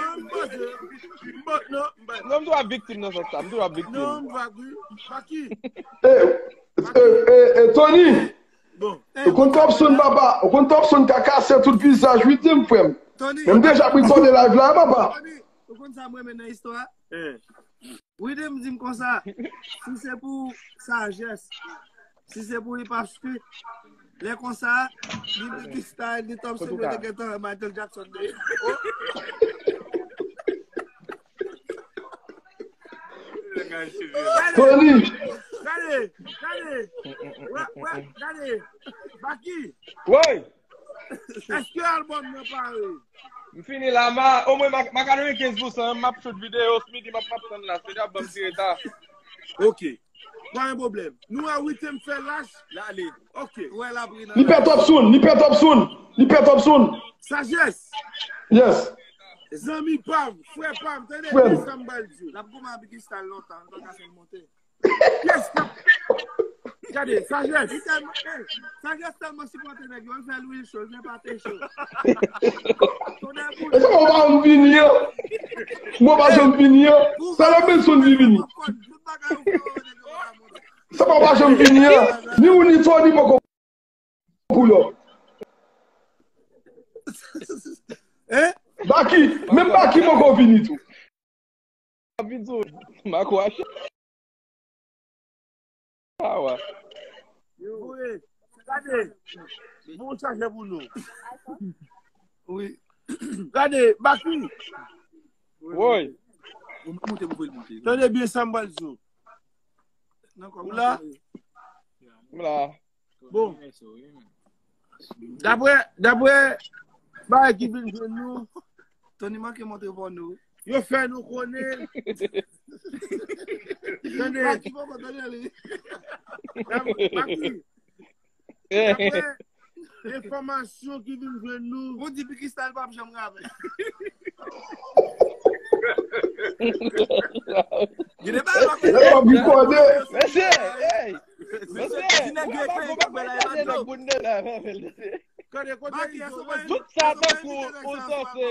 Non, m toujou ap viktim nan sans sa. M toujou ap viktim. Non, m va gri. Baki. E, e, e, e, Tony, Bon. ou konn Topson, papa? Ou konn Topson ka kase tout vizaj, wi, di m, frè m. Tony. Men m deja rekòde live la, papa. Tony, ou konn sa m renmen nan istwa? Eh. Riddim di m konsa, si se pou sajès, si se pou hip hop street, lè konsa, ni Biggie Style, ni Topson, yo te gentan Michael Jackson de. Tony. Gade, gade. Wè, wè, gade. Baki. Woy! Èske albòm nan pare? M fini la, ma, omwen ma, ma katrevenkenz pousan, m ap shoot videyo, Smithy m ap, m ap tann la, Smithy ap ban m tire ta. Ok. Pa gen pwoblèm. Nou a wite m fè lach. L ale. Ok. Wè l ap ri nan Li pè Topson, li pè Topson, li pè Topson. Sajès. Yes. Zanmi pa m, frè pa m, tande Frè m. Byen sa m ba l di. L ap goumen ak Biggie Style lontan, l pa ka fè l monte. Yes, l ap. Gade, sajès. Li tèlman, eh, sajès tèlman sipòte nèg yo, l fè lwil cho, l fè pate cho. Tonnè E sa mwen pa janm vini an. Mwen pa janm vini an. Sa la Benson ki vini. Tout bagay ou fè, nèg yo pa ka monte. Sa mwen pa janm vini an. Ni ou ni Tony poko pou yo. Hein? Baki, menm Baki poko vini tou. Ap vin sou Mako a. Awa. Yo, eh, gade. Bon chajè pou nou. Wi. Gade, Baki. Woy. Monte pou l monte. Tande byen sa m pral di w. Nan Ou la? M la. Bon. Daprè, daprè bagay ki vin jwenn nou, Tony manke montre pòno. Yo fè nou konnen. Tande. Baki poko tande li. Daprè, Baki, daprè enfòmasyon ki vin jwenn nou. Ou di Biggie Style p ap janm rape. Lè w ap rekòde. Mesye, hey! Mesye, Di nèg yo ekri pou bagay la, nèg bounde la, mesye. Kande kote li yo. Tout sa tankou ou sanse.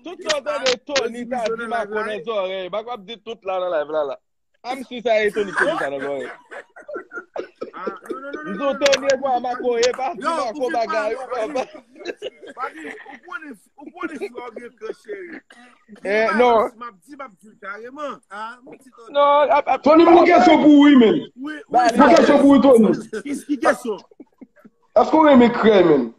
Tout sa w tande Tony ta di Mako nan zòrèy. Mako ap di tout la nan live la la. A m si sa e Tony ki di sa nan zòrèy. M di w Tony e bwa Mako e pa di Mako bagay ou papa. Papi, ou konnen, ou konnen frè w gen kran cheri. Eh, non. M ap di, m ap di l kareman. Non, ap, ap, Tony, m gon kesyon pou ou, wi, men. Wi, M gon kesyon pou ou, Tony. Ki, ki kesyon? Èske w renmen krèy, men?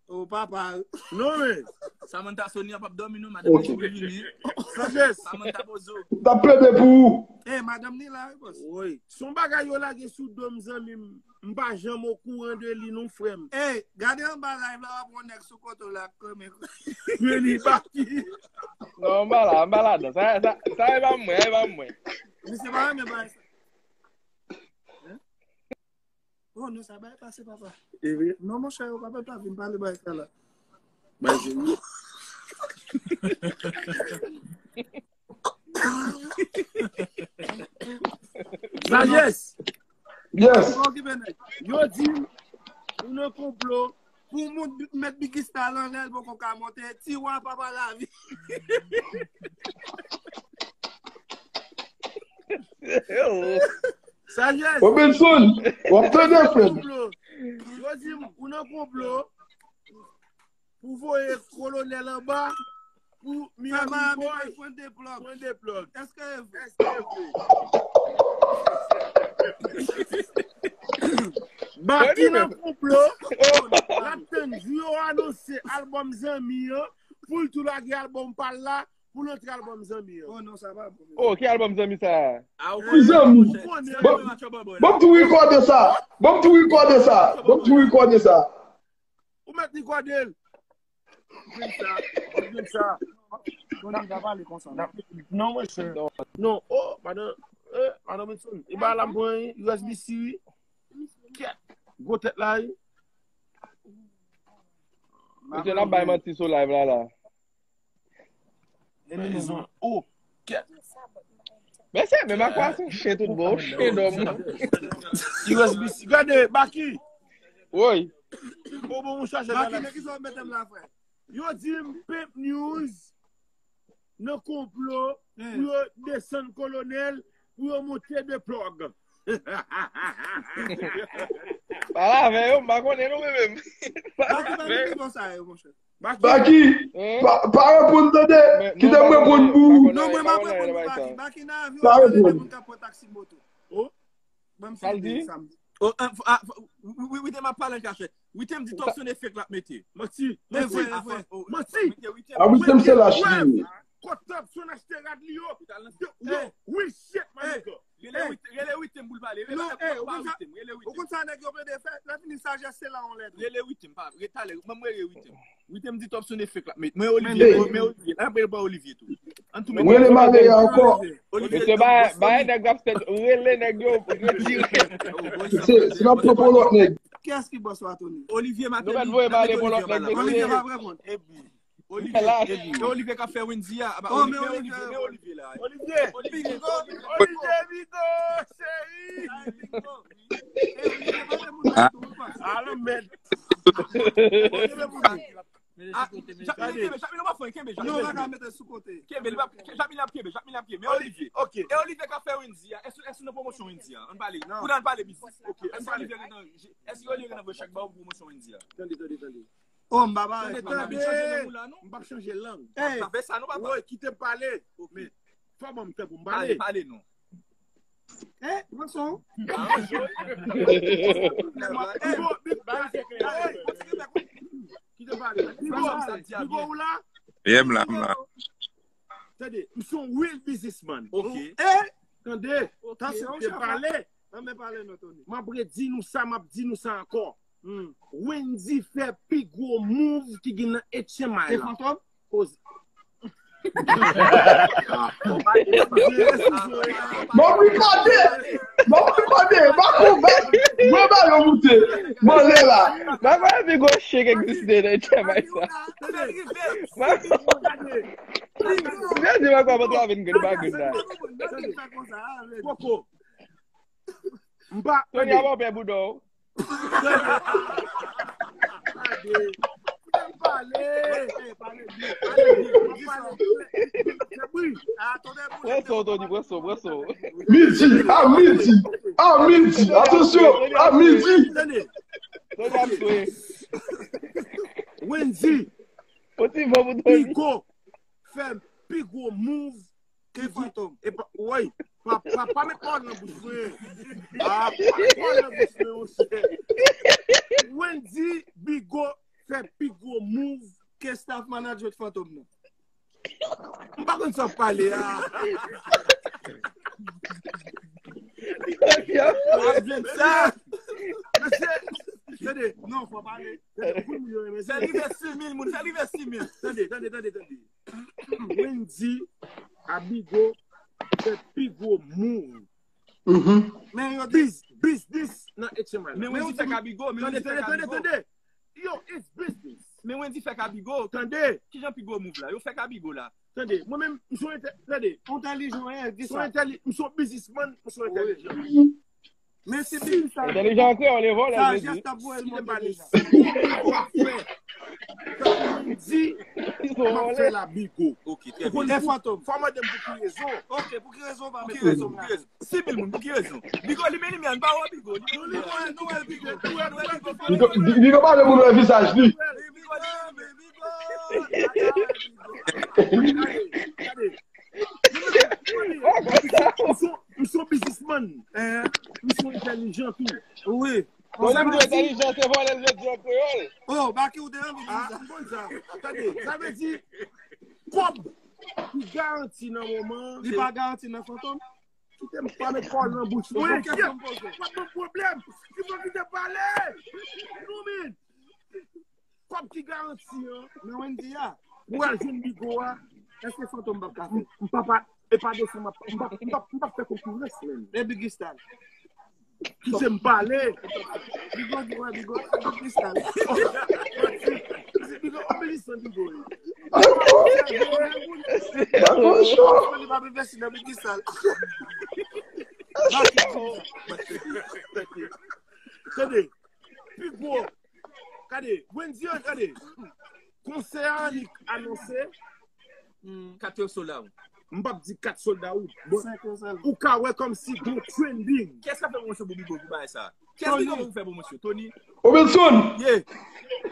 O papa. Non, men. Samantha Sonia p ap dòmi non, madanm li vini. Sajès. Samantha Bozo. M t ap plede pou ou. Eh, madanm ni la, wi, bòs. Wi. Se yon bagay yo lage sou do m, zanmi m. M pa janm okouran de li non, frè m. Eh, gade anba live la, w ap wè yon nèg sou kote w la k renmen. Reli Baki. Non, m pa la, m pa ladan. Sa, sa, sa e pa mwen, e pa mwen. Misye pa renmen bagay sa. Oh non, sa bay pase, papa. Ewe. Non, monchè, yo pa pèp la vin pale bay sa la. Bay zemi. Sajès. Yes. Okipe nèg. Yo di m ou nan konplo pou moun met Biggie Style anlè l poko ka monte. Tiwa papa lavi. Sajès. Ô Benson, w ap tande, frè m. Yo di m ou nan konplo pou voye kolonèl anba pou Miami Boy pran de plòg. Pran de plòg. Èske e vre? Èske e vre? Baki nan konplo. L ap tann jou yo anonse albòm zanmi an pou l tou lage albòm pa l la. pou l antre albòm zanmi an. Oh non, sa pa bon. Oh, ki albòm zanmi sa a? Ah, ou konnen, zanmi. Ou konnen. Ban m tou rekòde sa. Ban m tou rekòde sa. Ban m tou rekòde sa. Ou mèt rekòde l. Ou jwenn sa. Ou jwenn sa. Tony pa pale konsa non. Non, monchè. Non, oh, madan, eh, madan Benson. E ba la m pran U S B C, wi. Kèt. Gwo tèt la, wi. Mesye, n ap bay manti sou live la, la. Rezon. Oh, kèt. Men se menm ak pwason chen tout bon, chen dòm. U S B C. Gade, Baky. Woy. Bon, bon, mwen chache Baky, men ki sa w mete m la, frè? Yo di m Pimp News nan konplo pou yo desann kolonèl, pou yo monte de plòg. Pale avè yo, m pa konnen nou menm. Baky, pa gen plis konsa yo, monchè. Baky, pa reponn tande. Kite m reponn pou ou. Non, mwen m ap reponn pou Baky. Baky nan avyon, tande de moun k ap pran taksi moto. Oh. Ban m fè de sa m di. Oh, ah, ah, wi, wi, wi, te m ap pale an kachèt. Wi, te m di Topson efèk l ap mete. Manti. E vre, e vre. Manti. A wi, te m se lach li. Kot Topson achte rad li yo. Yo, wi, shit, my nigga. Rele Wit-, rele Withem pou l pale. Rele, non, eh, ou konn sa, ou konn sa nèg yo plede fè? Lè fini sajès se la yon lèt. Rele Withem, pa, rele talè, ban m rele Withem. Withem di Topson efèk la. Men, men Olivier, men Olivier. L ap rele pa Olivier tou. Ann tou mete. Rele Maleya ankò. Olivier, ba, ba nèg ap fè, rele nèg yo, retire. Se, se n ap pran pou lòt nèg. Kiyès ki bòs la, Tony? Olivier Martelly. Nou mèt voye m ale pou lòt nèg. Olivier pa vrè moun. Olivier, Olivier, e Olivier k ap fè Wendy a. Aba, oh, men Olivier, men Olivier la. Olivier, Olivier, Bigo, cheri. Ala mèd. Jamil, kenbe, Jamil, pa fè, kenbe, Jamil. Non, pa ka mete sou kote. Kenbe, li pa, Jamil ap kenbe, Jamil ap kenbe. Men Olivier. Ok. E Olivier k ap fè Wendy a. Èske, èske nan pwomosyon Wendy a? Ann pale. Ok. Ann pale biznis. Ok. Èske Olivier nan, èske Olivier nan vre chèk ba ou pwomosyon Wendy a? Tande, tande, tande. Oh, m pa pale. Tande, tande. M p ap chanje lang ou la, non? M p ap chanje lang. Sa fè sa, non, papa? Woy, kite m pale. Men, fò ban m tan pou m pale. Pale, pale, non. Eh, pran son. Kite m pale. Bigo, ou la? Yeah, m la, m la. Tande, m se yon real businessman. Ok. Eh, tande, tansyon, kite m pale. Ann men pale non, Tony. M ap redi nou sa, m ap di nou sa ankò. Wendy fè pi gwo move ki gen nan H M I la. Se Fantom? Koz. M ap rekòde! M ap rekòde! M ap konbat! Mwen ba yo moute! M ale la! M ap fè pi gwo chen ki egziste nan H M I sa. Mwen di mwen kòman travay vin grenn pa grenn la. Poko. M pa. Tony a bon pè bouda w. Pale. Pale byen. Pale byen. Pale byen. Pale byen. Pran son, Tony, pran son, pran son. Midi, a midi, a midi, atansyon, a midi. Tony ap swe. Wendy. Yon ti van pou Tony. Bigo fè pi gwo move. Ke Fantom. E pa, woy, pa, pa, pa met pawòl nan bouch mwen. Ah, pa met pawòl nan bouch mwen, monchè. Wendy Bigo fè pi gwo move ke staff management Fantom nan. M pa konn sa w ap pale a. Ap jwenn sa. Mesye, tande, non, fò pale. Tande, pou moun yo renmen sa. Fè rive sis mil moun, fè rive sis mil. Tande, tande, tande, tande. Wendy a Bigo fè pi gwo move. Men yo di biznis nan H M I la. Men Wendy fè ka Bigo, men Wendy fè ka Bigo. Tande, tande, tande. Yo, it's business. Men Wendy fè ka Bigo. Tande. Kijan pi gwo move la? Yo fè ka Bigo la. Tande, mwen menm, m se yon entè-, tande. Entèlijan, eh, di sa. M se yon biznisman, m se yon entèlijan. Men se pi sa. Entèlijan an kreyòl, e vòlè, sa, vle di. Jès t ap voye l monte deja. Si m pa di, m ap fè la Bigo. Ok, trè byen. Ou konnen Fantom. Fò mande m pou ki rezon. Ok, pou ki rezon ou pa mete Fantom la? Sis mil moun, pou ki rezon? Bigo, limen limyè, n pa wè Bigo. Limen limyè, nou wè Bigo. Nou wè Bigo. Bigo, Bigo pa vle pou nou wè vizaj li. Bigo, limen limyè, Bigo. Gade, gade. M se yon biznisman. M se yon entèlijan tou. Wi. Bon, lè m di entèlijan, se vòlè l vle di an kreyòl. Oh, Baky, ou te anvi di sa. M konn sa. Tande, sa vle di kòb ki garanti nan moman. Li pa garanti nan Fantom. Kite m pa met pawòl nan bouch mwen. Kèt, w ap ban m pwoblèm. Ki fè w kite m pale? Non, men. Kòb ki garanti an nan Wendyy a. Pou al jwenn Bigo a. Èske Fantom p ap ka fè? M pa pa e pa desanm m ap m p ap m p ap m p ap fè konkirans menm. E Biggie Stan. Kite m pale. Bigo gen wè Bigo Biggie Stan. Bigo obelistan Bigo. Li pa vle vèsi nan Biggie Stan. Tande. Pi gwo. Gade, Wendyy an, gade. Konsè a annik anonse. Kat yo sold out. M p ap di kat sold out. Bon, ou ka wè kòmsi gon trending. Kiyès k ap fè pwomosyon pou Bigo pou bagay sa? Kiyès Bigo pou fè pwomosyon? Tony? Robenson! Yeah.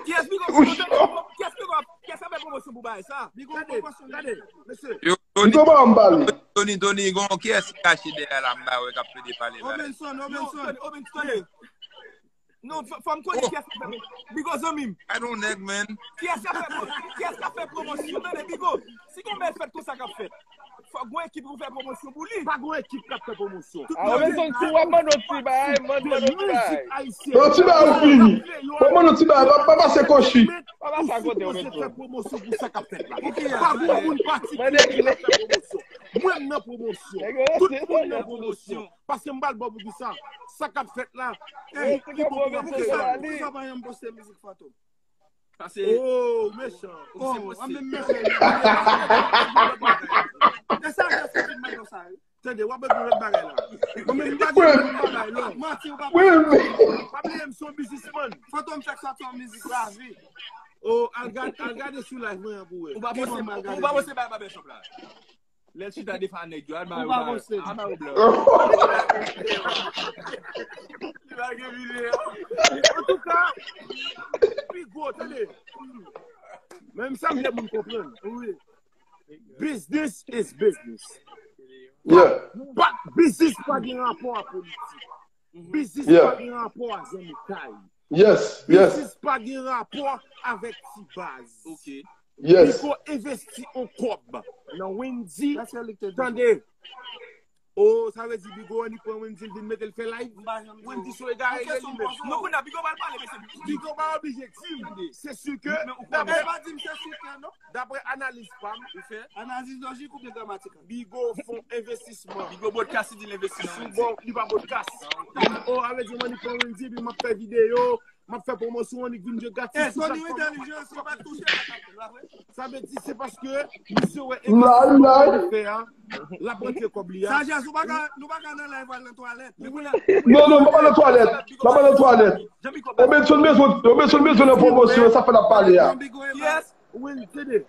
Kiyès Bigo pou fè pwomosyon? Kiyès Bigo kiyès k ap fè pwomosyon pou bagay sa? Bigo pwomosyon. Gade, mesye. Yo, Tony, Bigo pa m pale. Tony, Tony, gon kiyès ki kache dèyè la, m pa wè k ap plede pale bagay. Robenson, Robenson. Tony, Robenson, Tony. Non, fò m konnen kiyès k ap fè pwomosyon. Bigo zanmi m. I don't nèg, man. Kiyès k ap fè pwomosyon? Kiyès k ap fè pwomosyon? Tande, Bigo, si gon bèl fèt konsa k ap fèt, fò gon ekip pou fè pwomosyon pou li. Pa gon ekip k ap fè pwomosyon. Tout moun. Robenson, si w ap mande yon ti bagay, mande yon ti bagay. Yon ti bagay ou fini. W ap mande yon ti bagay, pa pase kòchi. Pa pase akote, Robenson. Fè pwomosyon pou sa k ap fèt la. Pa gon moun patikilye k ap fè pwomosyon. Mwen, m nan pwomosyon. Tout moun nan pwomosyon. Paske m pral ba w pou di sa. Sa k ap fèt la. Ey, ki bon pou ap fè sa. Poukisa w pa janm poste mizik Fantom? Pase. Oh, mechan. Oh, an menm mechan. E sa, jès ki fin mal konsa, wi. Tande, w ap bezoun lòt bagay la. Mwen menm, m pa gen lòt bagay, non. Manti, ou pa. Pa bliye m se yon biznismann. Fantom chak sa fè yon mizik lavi. Oh, al gade, al gade sou live mwen an pou wè. Ou pa poste, ou pa poste bagay babèchòp la. Lè l chita defann nèg yo, al ba yo blan. Al ba yo blan. Li pa gen videyo. Antouka, pi gwo, tande. Menm sa m vle moun konprann. Wi. Business is business. Yeah. Pa, biznis pa gen rapò a politik. Biznis pa gen rapò a zanmitay. Yes, yes. Biznis pa gen rapò avèk ti baz. Ok. Yes. Bigo envesti on kòb nan Wendyy. Tande. Oh, sa vle di Bigo annik pran Wendyy vin mete l fè live. Wendyy sou egare li menm. Non, kounye a Bigo pral pale, mesye. Bigo pa oblije di m. Se si ke. Daprè pa di m se si ke, non. Daprè analiz pa m, ou fè. Analiz lojik oubyen dramatik? Bigo fè yon envestisman. Bigo broadcast, li di l envesti nan Wendyy. Bon, li pa broadcast. Oh, sa vle di m annik pran Wendyy, epi m ap fè videyo. M ap fè pwomosyon, annik vin jwe gratis. Eh, Tony entèlijan, si w pa touche, pa ka fè l, pa vre? Sa vle di se paske misye wè envestisman li fè a, l ap rantre kòb li a. Sajès, ou pa ka, nou pa ka nan live al nan twalèt. Non, non, m pa nan twalèt. M pa nan twalèt. Robenson bezwen, Robenson bezwen nan pwomosyon, sa fè l ap pale a.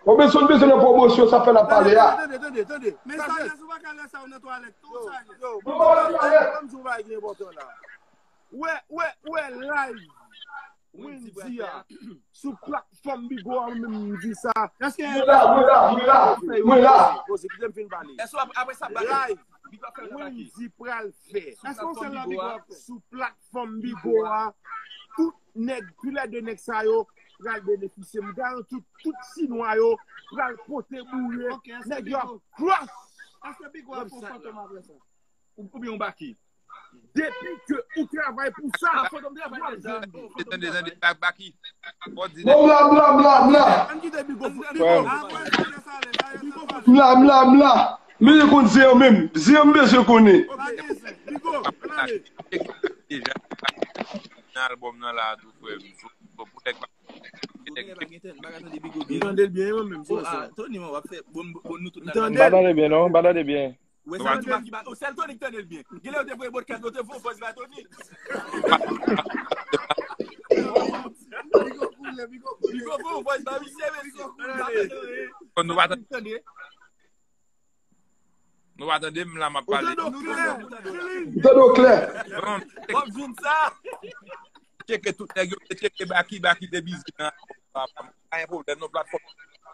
Robenson bezwen nan pwomosyon, sa fè l ap pale a. Men Sajès, ou pa ka lè sa ou nan twalèt. Yo, Sajès. Yo, m pa nan twalèt. Ban m di w bagay ki enpòtan la. Wè, wè, wè live Wendyy a sou platfòm Bigo a, ou menm m di sa. Mwen la, mwen la, mwen la, mwen la. Poze, kite m fin pale. Live Wendyy pral fè sou platfòm Bigo a. Tout nèg, toulède nèg sa yo pral benefisye. M garanti tout, tout Chinwa yo pral pote boure. Nèg yo ap crush. Èske Bigo ap fè yon Fantom apre sa? Ou, oubyen yon Baky? Depi ke ou travay pou sa, w ap jwenn li. Tande, tande, Baky. Bon, bla, bla, bla, bla. Ann kite Bigo fout. Bla, bla, bla. Men yo konn zen an menm. Zen an m bezwen konnen. Bigo, ann ale. Deja, nan albòm nan la tou, frè m. Pou nèg pa. M tande l byen, mwen menm. Tony, mwen, w ap fè bon, bon, nou tout la. M pa tande byen, non. M pa tande byen. Wè, sa di Baky ba, o sèl Tony k tande l byen. Genlè yo te voye podcast, yo te voye voice ba Tony. Bigo voye voice ba misye, mesye. Nou pa tande. Nou pa tande m la, m ap pale. Nou tande w klè. M tande w klè. Bon, w ap jwenn sa. Tcheke tout nèg yo, tcheke Baky, Baky te bizi nan. Pa gen pwoblèm, non, platfòm.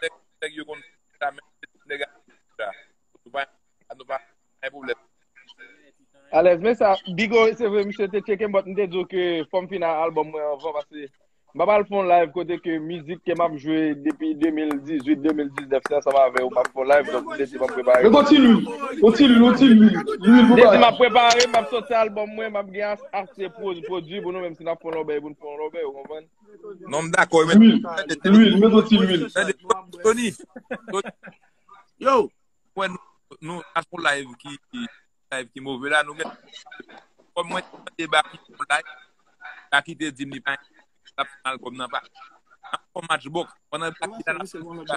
Nèg, nèg yo konn sa, men nèg a la. Nou pa, nou pa gen pwoblèm. Alèz, men sa, Bigo, se vre, misye te tcheke m, but m te di w ke fò m fin albòm mwen anvan, paske M ap al fè yon live kote ke mizik ke m ap jwe depi de mil dizuit, de mil diznèf, se ansanm avè yo m ap fè yon live, donk m te di m ap prepare. Mete yon ti lwil, yon ti lwil, yon ti lwil, lwil pou bay. M te di m ap prepare, m ap soti albòm mwen, m ap gen as- ase pwo- pwodui pou nou, menm si n ap fè yon lòbèy, pou n fè yon lòbèy, ou konprann? Non, m dakò, men. Lwil, lwil, mete yon ti lwil. Tande, Tony, Tony, Yo, mwen, nou, nou, pa son live ki, ki, live ki move la, nou met, kòm mwen, te ba ki son live, la ki te di m li pa l ap fè albòm nan pa. N ap fè yon match box, pandan ba ki la, n ap fè yon match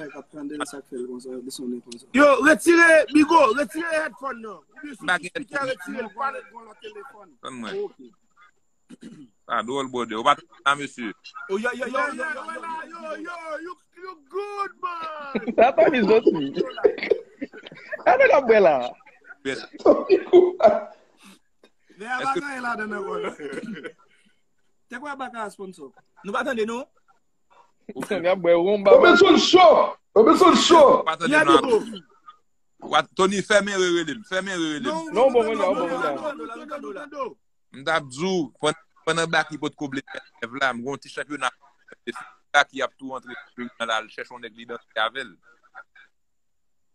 box. Yo, retire, Bigo, retire headphone nan. Ou byen sou Speaker, retire l, pale l gon lòt telefòn. Tann mwen. Sa dwòl, bwòdè. Ou pa tande sa, mesye? Oh, yo, yo, yo, yo, yo, yo, yo, you, you good, man. Sa pa li soti. Sa nèg ap bwè la. Lè a pa gen anyen ladan nan kò nan. Te kwè baka a sponsor. Nou pa tande, non? Nèg ap bwè wonm ba. Robinson cho. Robinson cho. Pa tande, non. Tony, fèmen rerele m. Fèmen rerele m. Non, bon, bon, bon, bon. M t ap di w, pann- pandan Baky potko vle fè live la, m gon ti chanpyona. Baky ap tou antre nan la, al chèche yon nèg li danse avè l.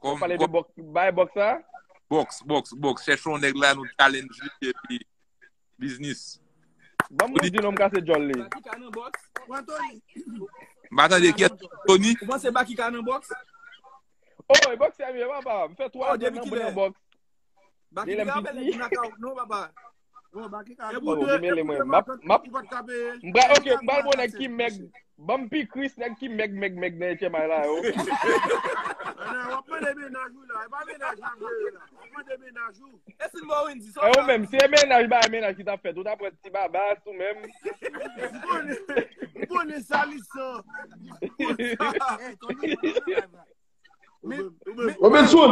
Kòm pale de box, bay box sa? Box, box, box. Chèche yon nèg la, nou challenge li, epi biznis. Ban m di non m kase djòl li. M pa tande kiyès, Tony? Ou panse Baky ka nan box? Oh, e box sèryè, papa. M fè twa zòn nan mwen nan box. Baky ka avè nèg nan kaw, non, papa. Bon, ou mele mwen. M ap, m ap, m pral, ok, m pral bon nèg ki mèg. Ban m pi Chris nèg ki mèg, mèg, mèg nan H M I la, yo. Ana, w ap mande mennaj ou la. E pa mennaj ou la. W ap mande mennaj ou. E si n ba w Wendy, sa E ou menm, si e mennaj ba mennaj ki t ap fèt, ou t ap pran ti babas ou menm. M konnen sa li san. Robinson,